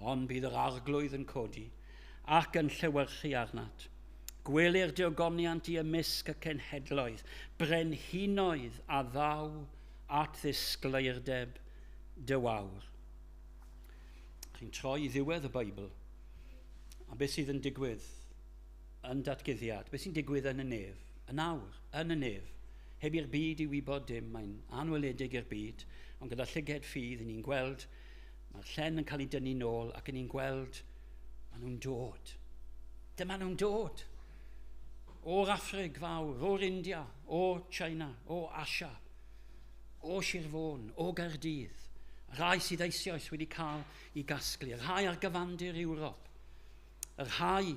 Ond bydd yr arglwydd yn codi ac yn llewyrchu arnat. Gwelir dy ogoniant i ymysg y cenhedloedd, brenhinoedd a ddaw at ddisgleirdeb dy wawr. Chi'n troi i ddiwedd y Beibl, a beth sydd yn digwydd yn datguddiad, beth sy'n digwydd yn y nef, yn awr, yn y nef, heb i'r byd i wybod dim, mae'n anweledig i'r byd, ond gyda llyged ffydd, ni'n gweld, mae'r llen yn cael ei dynnu nôl, ac ni'n gweld, maen nhw'n dod. Dyma nhw'n dod. O'r Affrig fawr, o'r India, o China, o Asia, o Sir Fôn, o Gaerdydd. Rhai sydd eisoes wedi cael ei gasglu, rhai ar gyfandir Ewrop, y rhai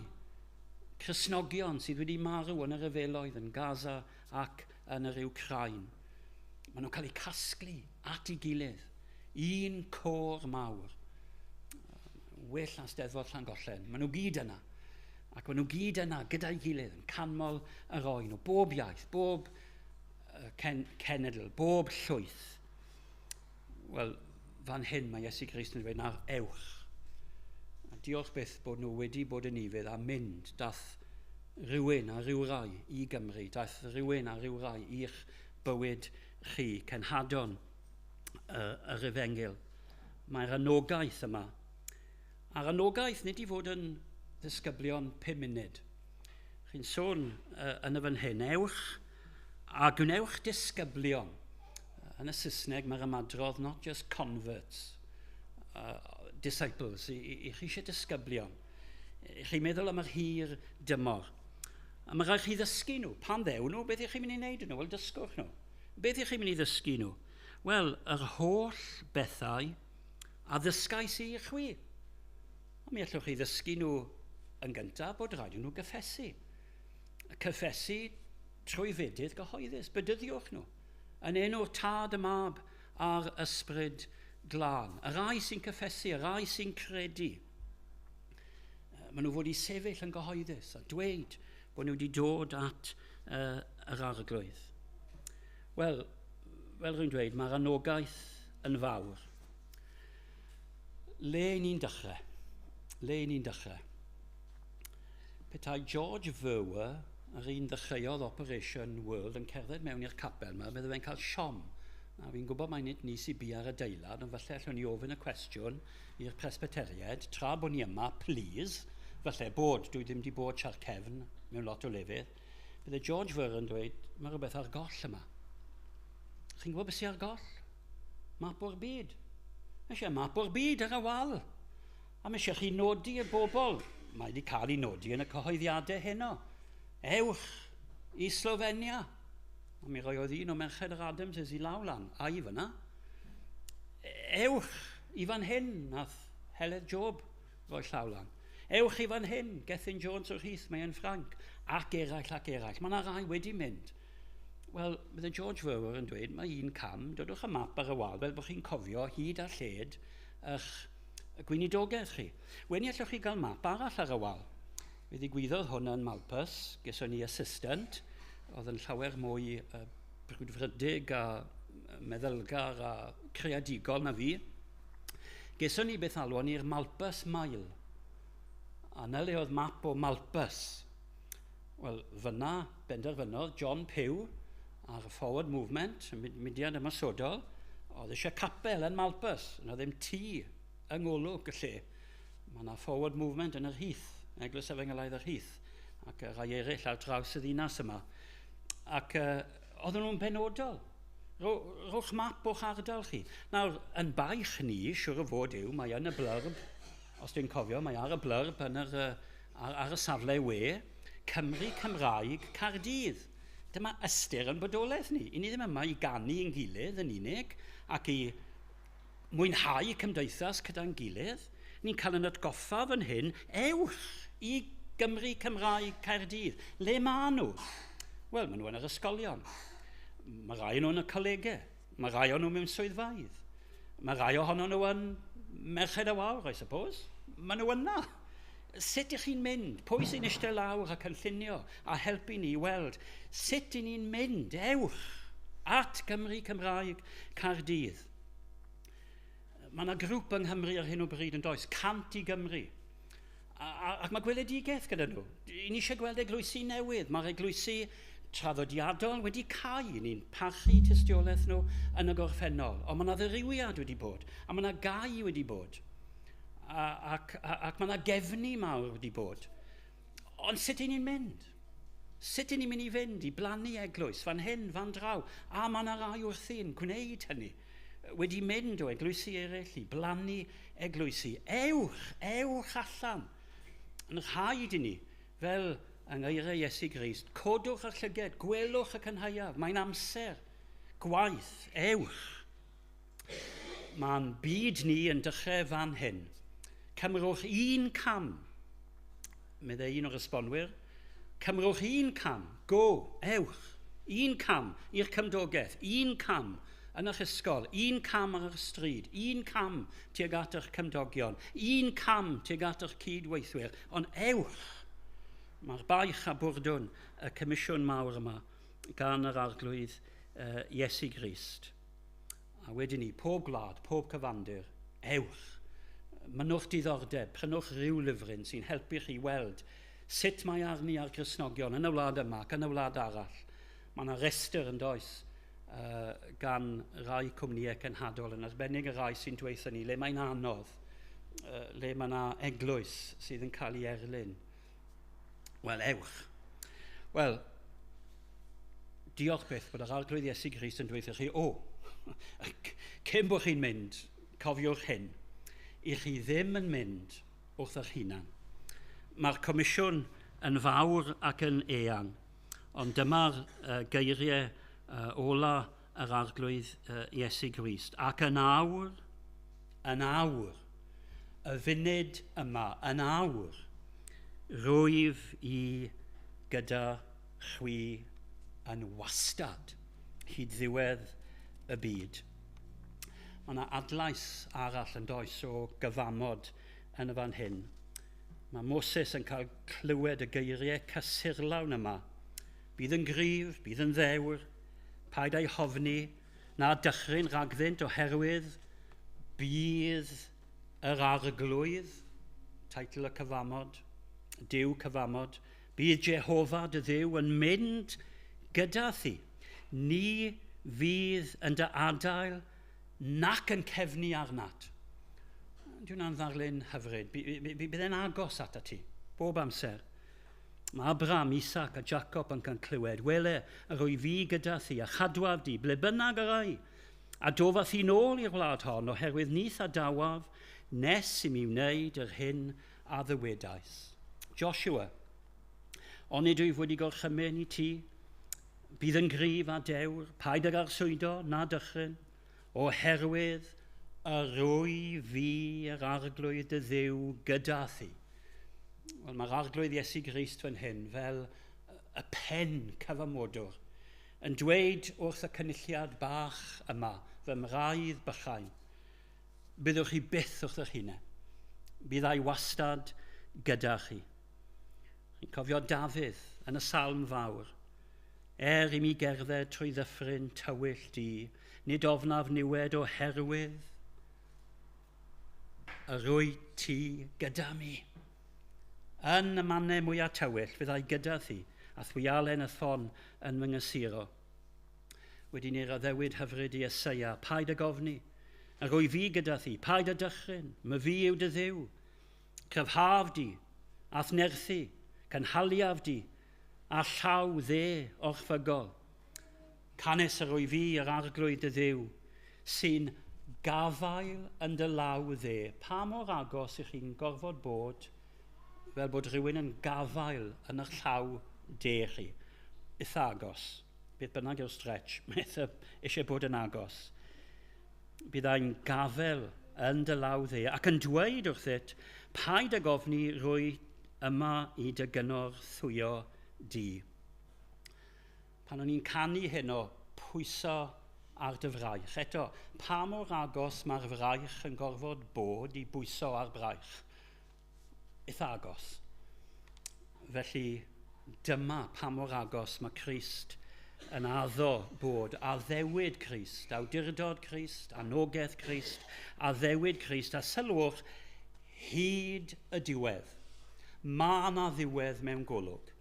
Cristnogion sydd wedi marw yn y rhyfeloedd yn Gaza ac yn yr Wcrain. Maen nhw'n cael eu casglu at ei gilydd, un côr mawr. Well na Steddfod Llangollen, maen nhw gyd yna. Ac maen nhw gyd yna gyda'i gilydd yn canmol yr oen o bob iaith, bob cenedl, bob llwyth. Wel, fan hyn mae Iesu Grist yn dweud, nawr ewch. A diolch byth bod nhw wedi bod yn ufudd a mynd, dath rhywun a rhywrai i Gymru, dath rhywun a rhywrai i'ch bywyd chi, cenhadon yr efengyl. Mae'r anogaeth yma. A'r anogaeth nid i fod yn ddisgyblion 5 munud. Chi'n sôn yn y fan hyn, ewch a gwnewch disgyblion. Yn y Saesneg mae'r ymadrodd not just converts, disciples, i chi eisiau disgyblion. I chi'n meddwl am yr hir dymor. A mae rhaid chi ddysgu nhw. Pan ddew nhw, beth ych chi'n mynd i wneud nhw? Wel, dysgwch nhw. Beth ych chi'n mynd i ddysgu nhw? Wel, yr holl bethau a ddysgais i chwi. A mi allwch chi ddysgu nhw yn gyntaf bod rhaid i nhw gyffesu. Cyffesu trwy fedydd gyhoeddus. Bedyddiwch nhw. Yn enw'r Tad, y Mab a'r Ysbryd Glân. Y rai sy'n cyffesu, y rai sy'n credu. Maen nhw fod i sefyll yn gyhoeddus a dweud bod nhw wedi dod at yr arglwydd. Wel, fel rwy'n dweud, mae'r anogaeth yn fawr. Le ni'n dechrau? Le ni'n dechrau? Petai George Verwer, yr un ddechreuodd Operation World, yn cerdded mewn i'r capel yma, bydde fe'n cael siom. A fi'n gwybod mai nid ni sy'n bu ar adeilad, ond falle allwn ni ofyn y cwestiwn i'r presbyteriaid, tra bod ni yma, please, falle bod, dwi ddim wedi bod siar cefn mewn lot o lefydd, bydde George Verwer yn dweud, mae rhywbeth ar goll yma. Chi'n gwybod beth sy'n ar goll? Map o'r byd. Mae eisiau map o'r byd ar y wal. A mae eisiau chi nodi y bobl. Mae wedi cael ei nodi yn y cyhoeddiadau heno. Ewch i Slovenia. A mi roedd un o merched yr Adams i law lan, a i fyna. Ewch i fan hyn, nath Heledd Job roi llaw lan. Ewch i fan hyn, Gethin Jones o'r Heath, mae yn Ffranc, ac eraill, ac eraill. Mae yna rai wedi mynd. Wel, bydde George Verwer yn dweud, mae un cam, dodwch y map ar y wal fel bod chi'n cofio hyd a lled eich gweinidogaeth chi. Wedyn allwch chi gael map arall ar y wal. Fe ddigwyddodd hwn yn Malpas, geson ni assistant, oedd yn llawer mwy brwdfrydig a meddylgar a creadigol na fi. Geson ni beth alwon ni'r Malpas Mile. A na le oedd map o Malpas. Wel, fyna benderfynodd John Pugh ar y Forward Movement, y mudiad ymosodol, oedd eisiau capel yn Malpas. Yna ddim tŷ yng ngolwg y lle. Mae yna Forward Movement yn yr Heath, Eglwys Efengylaidd yr Heath, ac y rhai eraill ar draws y ddinas yma. Ac oedden nhw'n benodol. Rhowch map o'ch ardal chi. Nawr, yn baich ni, siwr o fod yw, mae yn y blurb, os dwi'n cofio, mae ar y blurb yn yr, ar y safle we, Cymru Cymraeg Caerdydd. Dyma ystyr yn bodolaeth ni. I ni ddim yma i ganu yn gilydd yn unig ac i mwynhau cymdeithas gyda'n gilydd. Ni'n cael yn atgoffa fan hyn, ewch i Gymru Cymraeg Caerdydd. Le maen nhw? Wel, maen nhw yn yr ysgolion. Mae rai nhw yn y colegau. Mae rai o'n nhw mewn swyddfeydd. Mae rai ohono nhw yn Merched y Wawr, I suppose. Maen nhw yna. Sut ych chi'n mynd? Pwy sy'n eistedd lawr a cynllunio a helpu ni i weld sut i ni'n mynd? Ewch at Gymru Cymraeg Caerdydd. Mae yna grŵp yng Nghymru ar hyn o bryd yn does, 100 i Gymru. Ac mae gweledigaeth gyda nhw. I ni eisiau gweld eglwysi newydd. Mae'r eglwysi traddodiadol wedi cau. Ni'n parchu tystiolaeth nhw yn y gorffennol. Ond mae yna ddirywiad wedi bod. A mae yna gau wedi bod. Ac mae yna gefnu mawr wedi bod. Ond sut i ni'n mynd? Sut i ni'n mynd i fynd i blannu eglwys, fan hyn, fan draw? A mae yna rai wrthi'n gwneud hynny. Wedi mynd o eglwysi eraill i blannu eglwysi. Ewch, ewch allan. Yn rhaid i ni, fel yng ngeiriau Iesu Grist, codwch eich llyged, gwelwch y cynhaeaf, mae'n amser, gwaith, ewch. Mae'n byd ni yn dechrau fan hyn. Cymrwch un cam, meddai un o'r esbonwyr, cymrwch un cam, go, ewch, un cam i'r cymdogaeth, un cam yn eich ysgol, un cam ar y stryd, un cam tuag at eich cymdogion, un cam tuag at eich cydweithwyr, ond ewch. Mae'r baich a bwrdwn y comisiwn mawr yma gan yr Arglwydd Iesu Grist. A wedyn ni, pob gwlad, pob cyfandir, ewch. Mynnwch diddordeb, prynwch rhyw lyfryn sy'n helpu chi weld sut mae arni ar Gristnogion yn y wlad yma ac yn y wlad arall. Mae yna restr yn does gan rai cwmnïau cenhadol, yn arbennig y rai sy'n dweud ni, le mae'n anodd, le mae yna eglwys sydd yn cael ei erlyn. Wel, ewch. Wel, diolch byth bod yr Arglwydd Iesu Grist yn dweud chi, o, cyn bod chi'n mynd, cofiwch hyn, i chi ddim yn mynd wrth eich hunan. Mae'r comisiwn yn fawr ac yn eang, ond dyma'r geiriau ola yr Arglwydd Iesu Grist. Ac yn awr, y funud yma, yn awr, rwyf i gyda chwi yn wastad hyd ddiwedd y byd. Mae yna adlais arall yn does o gyfamod yn y fan hyn. Mae Moses yn cael clywed y geiriau cysurlawn yma. Bydd yn gryf, bydd yn ddewr, paid â'i hofni, na dychryn rhagddynt oherwydd bydd yr Arglwydd, teitl y cyfamod, Duw cyfamod, bydd Jehofa dy Dduw yn mynd gyda thi. Ni fydd yn dy adael nac yn cefnu arnat. Dwi'n hwnna'n ddarlun hyfryd. Bydd e'n agos atat ti. Bob amser. Mae Abraham, Isaac a Jacob yn cael clywed, wele, yr wyf fi gyda thi a chadwaf di, ble bynnag yr ai, a dofa thi nôl i'r wlad hon, oherwydd nith adawaf nes i mi wneud yr hyn a ddywedais. Joshua, onid wyf wedi gorchymyn i ti, bydd yn gryf a dewr, paid ag arswydo na dychryn, oherwydd yr wyf fi yr arglwydd dy Dduw gyda thi. Wel, mae'r arglwydd Iesu Grist fan hyn fel y pen cyfamodwr yn dweud wrth y cynulliad bach yma, fy mraidd bychain, byddwch chi byth wrth eich hunain. Bydd a'i wastad gyda chi. Chi'n cofio Dafydd yn y Salm Fawr. Er i mi gerdded trwy ddyffryn tywyll di, nid ofnaf niwed oherwydd yr wyt ti gyda mi. Yn y mannau mwyaf tywyll fyddai gyda thi, a thwialen y ffon yn fy nghysuro. Wedi ni'r addewid hyfryd i Eseia, paid ag ofni, yr wyf fi gyda thi, paid â dychryn, my fi yw dy Dduw. Cryfhaf di, a'th nerthu, cynhaliaf di, a llaw dde orchfygol. Canys yr wyf fi yr arglwydd dy Dduw, sy'n gafael yn dy law dde. Pa mor agos ych chi'n gorfod bod fel bod rhywun yn gafael yn eich llaw de chi? Eitha agos. Beth bynnag yw'r stretch, mae eitha eisiau bod yn agos. Byddai'n gafael yn dy law dde ac yn dweud wrthyt, paid ag ofni rwy yma i dy gynorthwyo di. Pan o'n i'n canu heno, pwyso ar dy fraich. Eto, pa mor agos mae'r fraich yn gorfod bod i bwyso ar braich? Eitha agos. Felly, dyma pa mor agos mae Crist yn addo bod. Addewid Crist, awdurdod Crist, anogaeth Crist, addewid Crist, a sylwch hyd y diwedd. Mae yna ddiwedd mewn golwg.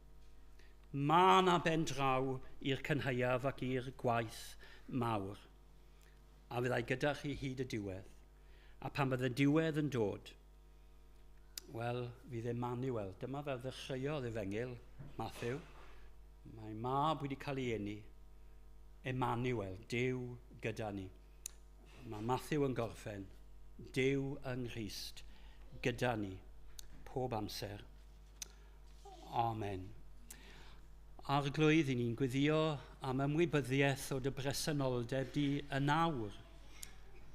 Mae yna ben draw i'r cynhaeaf ac i'r gwaith mawr. A fyddai gyda chi hyd y diwedd. A pan bydd y diwedd yn dod, wel, fydd Emmanuel. Dyma fel ddechreuodd efengyl Matthew. Mae mab wedi cael ei eni. Emmanuel, Duw gyda ni. Mae Matthew yn gorffen. Duw yng Nghrist gyda ni pob amser. Amen. Arglwydd, i ni'n gweddio am ymwybyddiaeth o dy bresenoldeb di yn awr.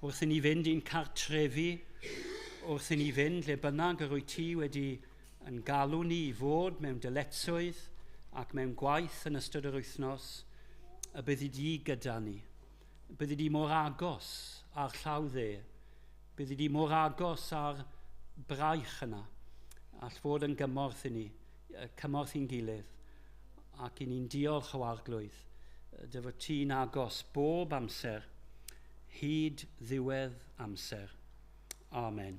Wrth i ni fynd i'n cartrefi, wrth i ni fynd lle bynnag yr wyt ti wedi yn galw ni i fod mewn dyletswydd ac mewn gwaith yn ystod yr wythnos, y byddi di gyda ni. Byddi di mor agos â'r llaw dde. Byddi di mor agos â'r braich yna. All fod yn gymorth i ni, cymorth i'n gilydd. Ac i ni'n diolch o arglwydd, dy fod ti'n agos bob amser, hyd ddiwedd amser. Amen.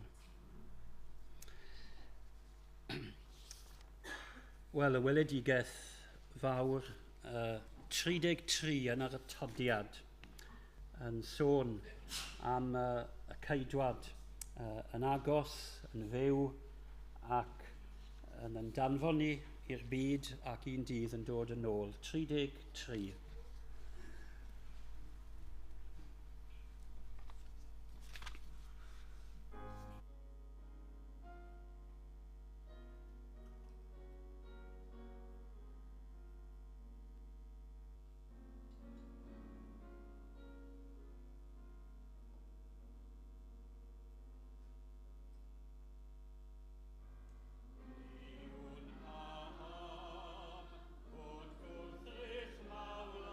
Wel, y weledigaeth fawr 33 yn yr atodiad yn sôn am y ceidwad yn agos, yn fyw ac yn danfon ni i'r byd ac un dydd yn dod yn ôl. 33. Mawr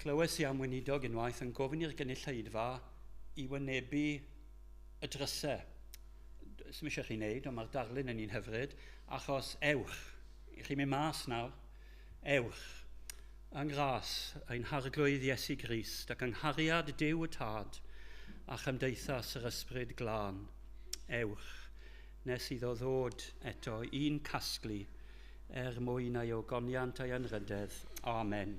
Clywes i am weinidog unwaith yn gofyn i'r gynulleidfa i wynebu y drysau. Sdim eisiau chi wneud, ond mae'r darlun yn un hyfryd, achos ewch. Chi'n mynd mas nawr, ewch. Yng ngras ein Harglwydd Iesu Grist ac yng nghariad Duw y Tad a chymdeithas yr Ysbryd Glân, ewch, nes iddo ddod eto i'n casglu er mwyn ei ogoniant a'i anrhydedd. Amen.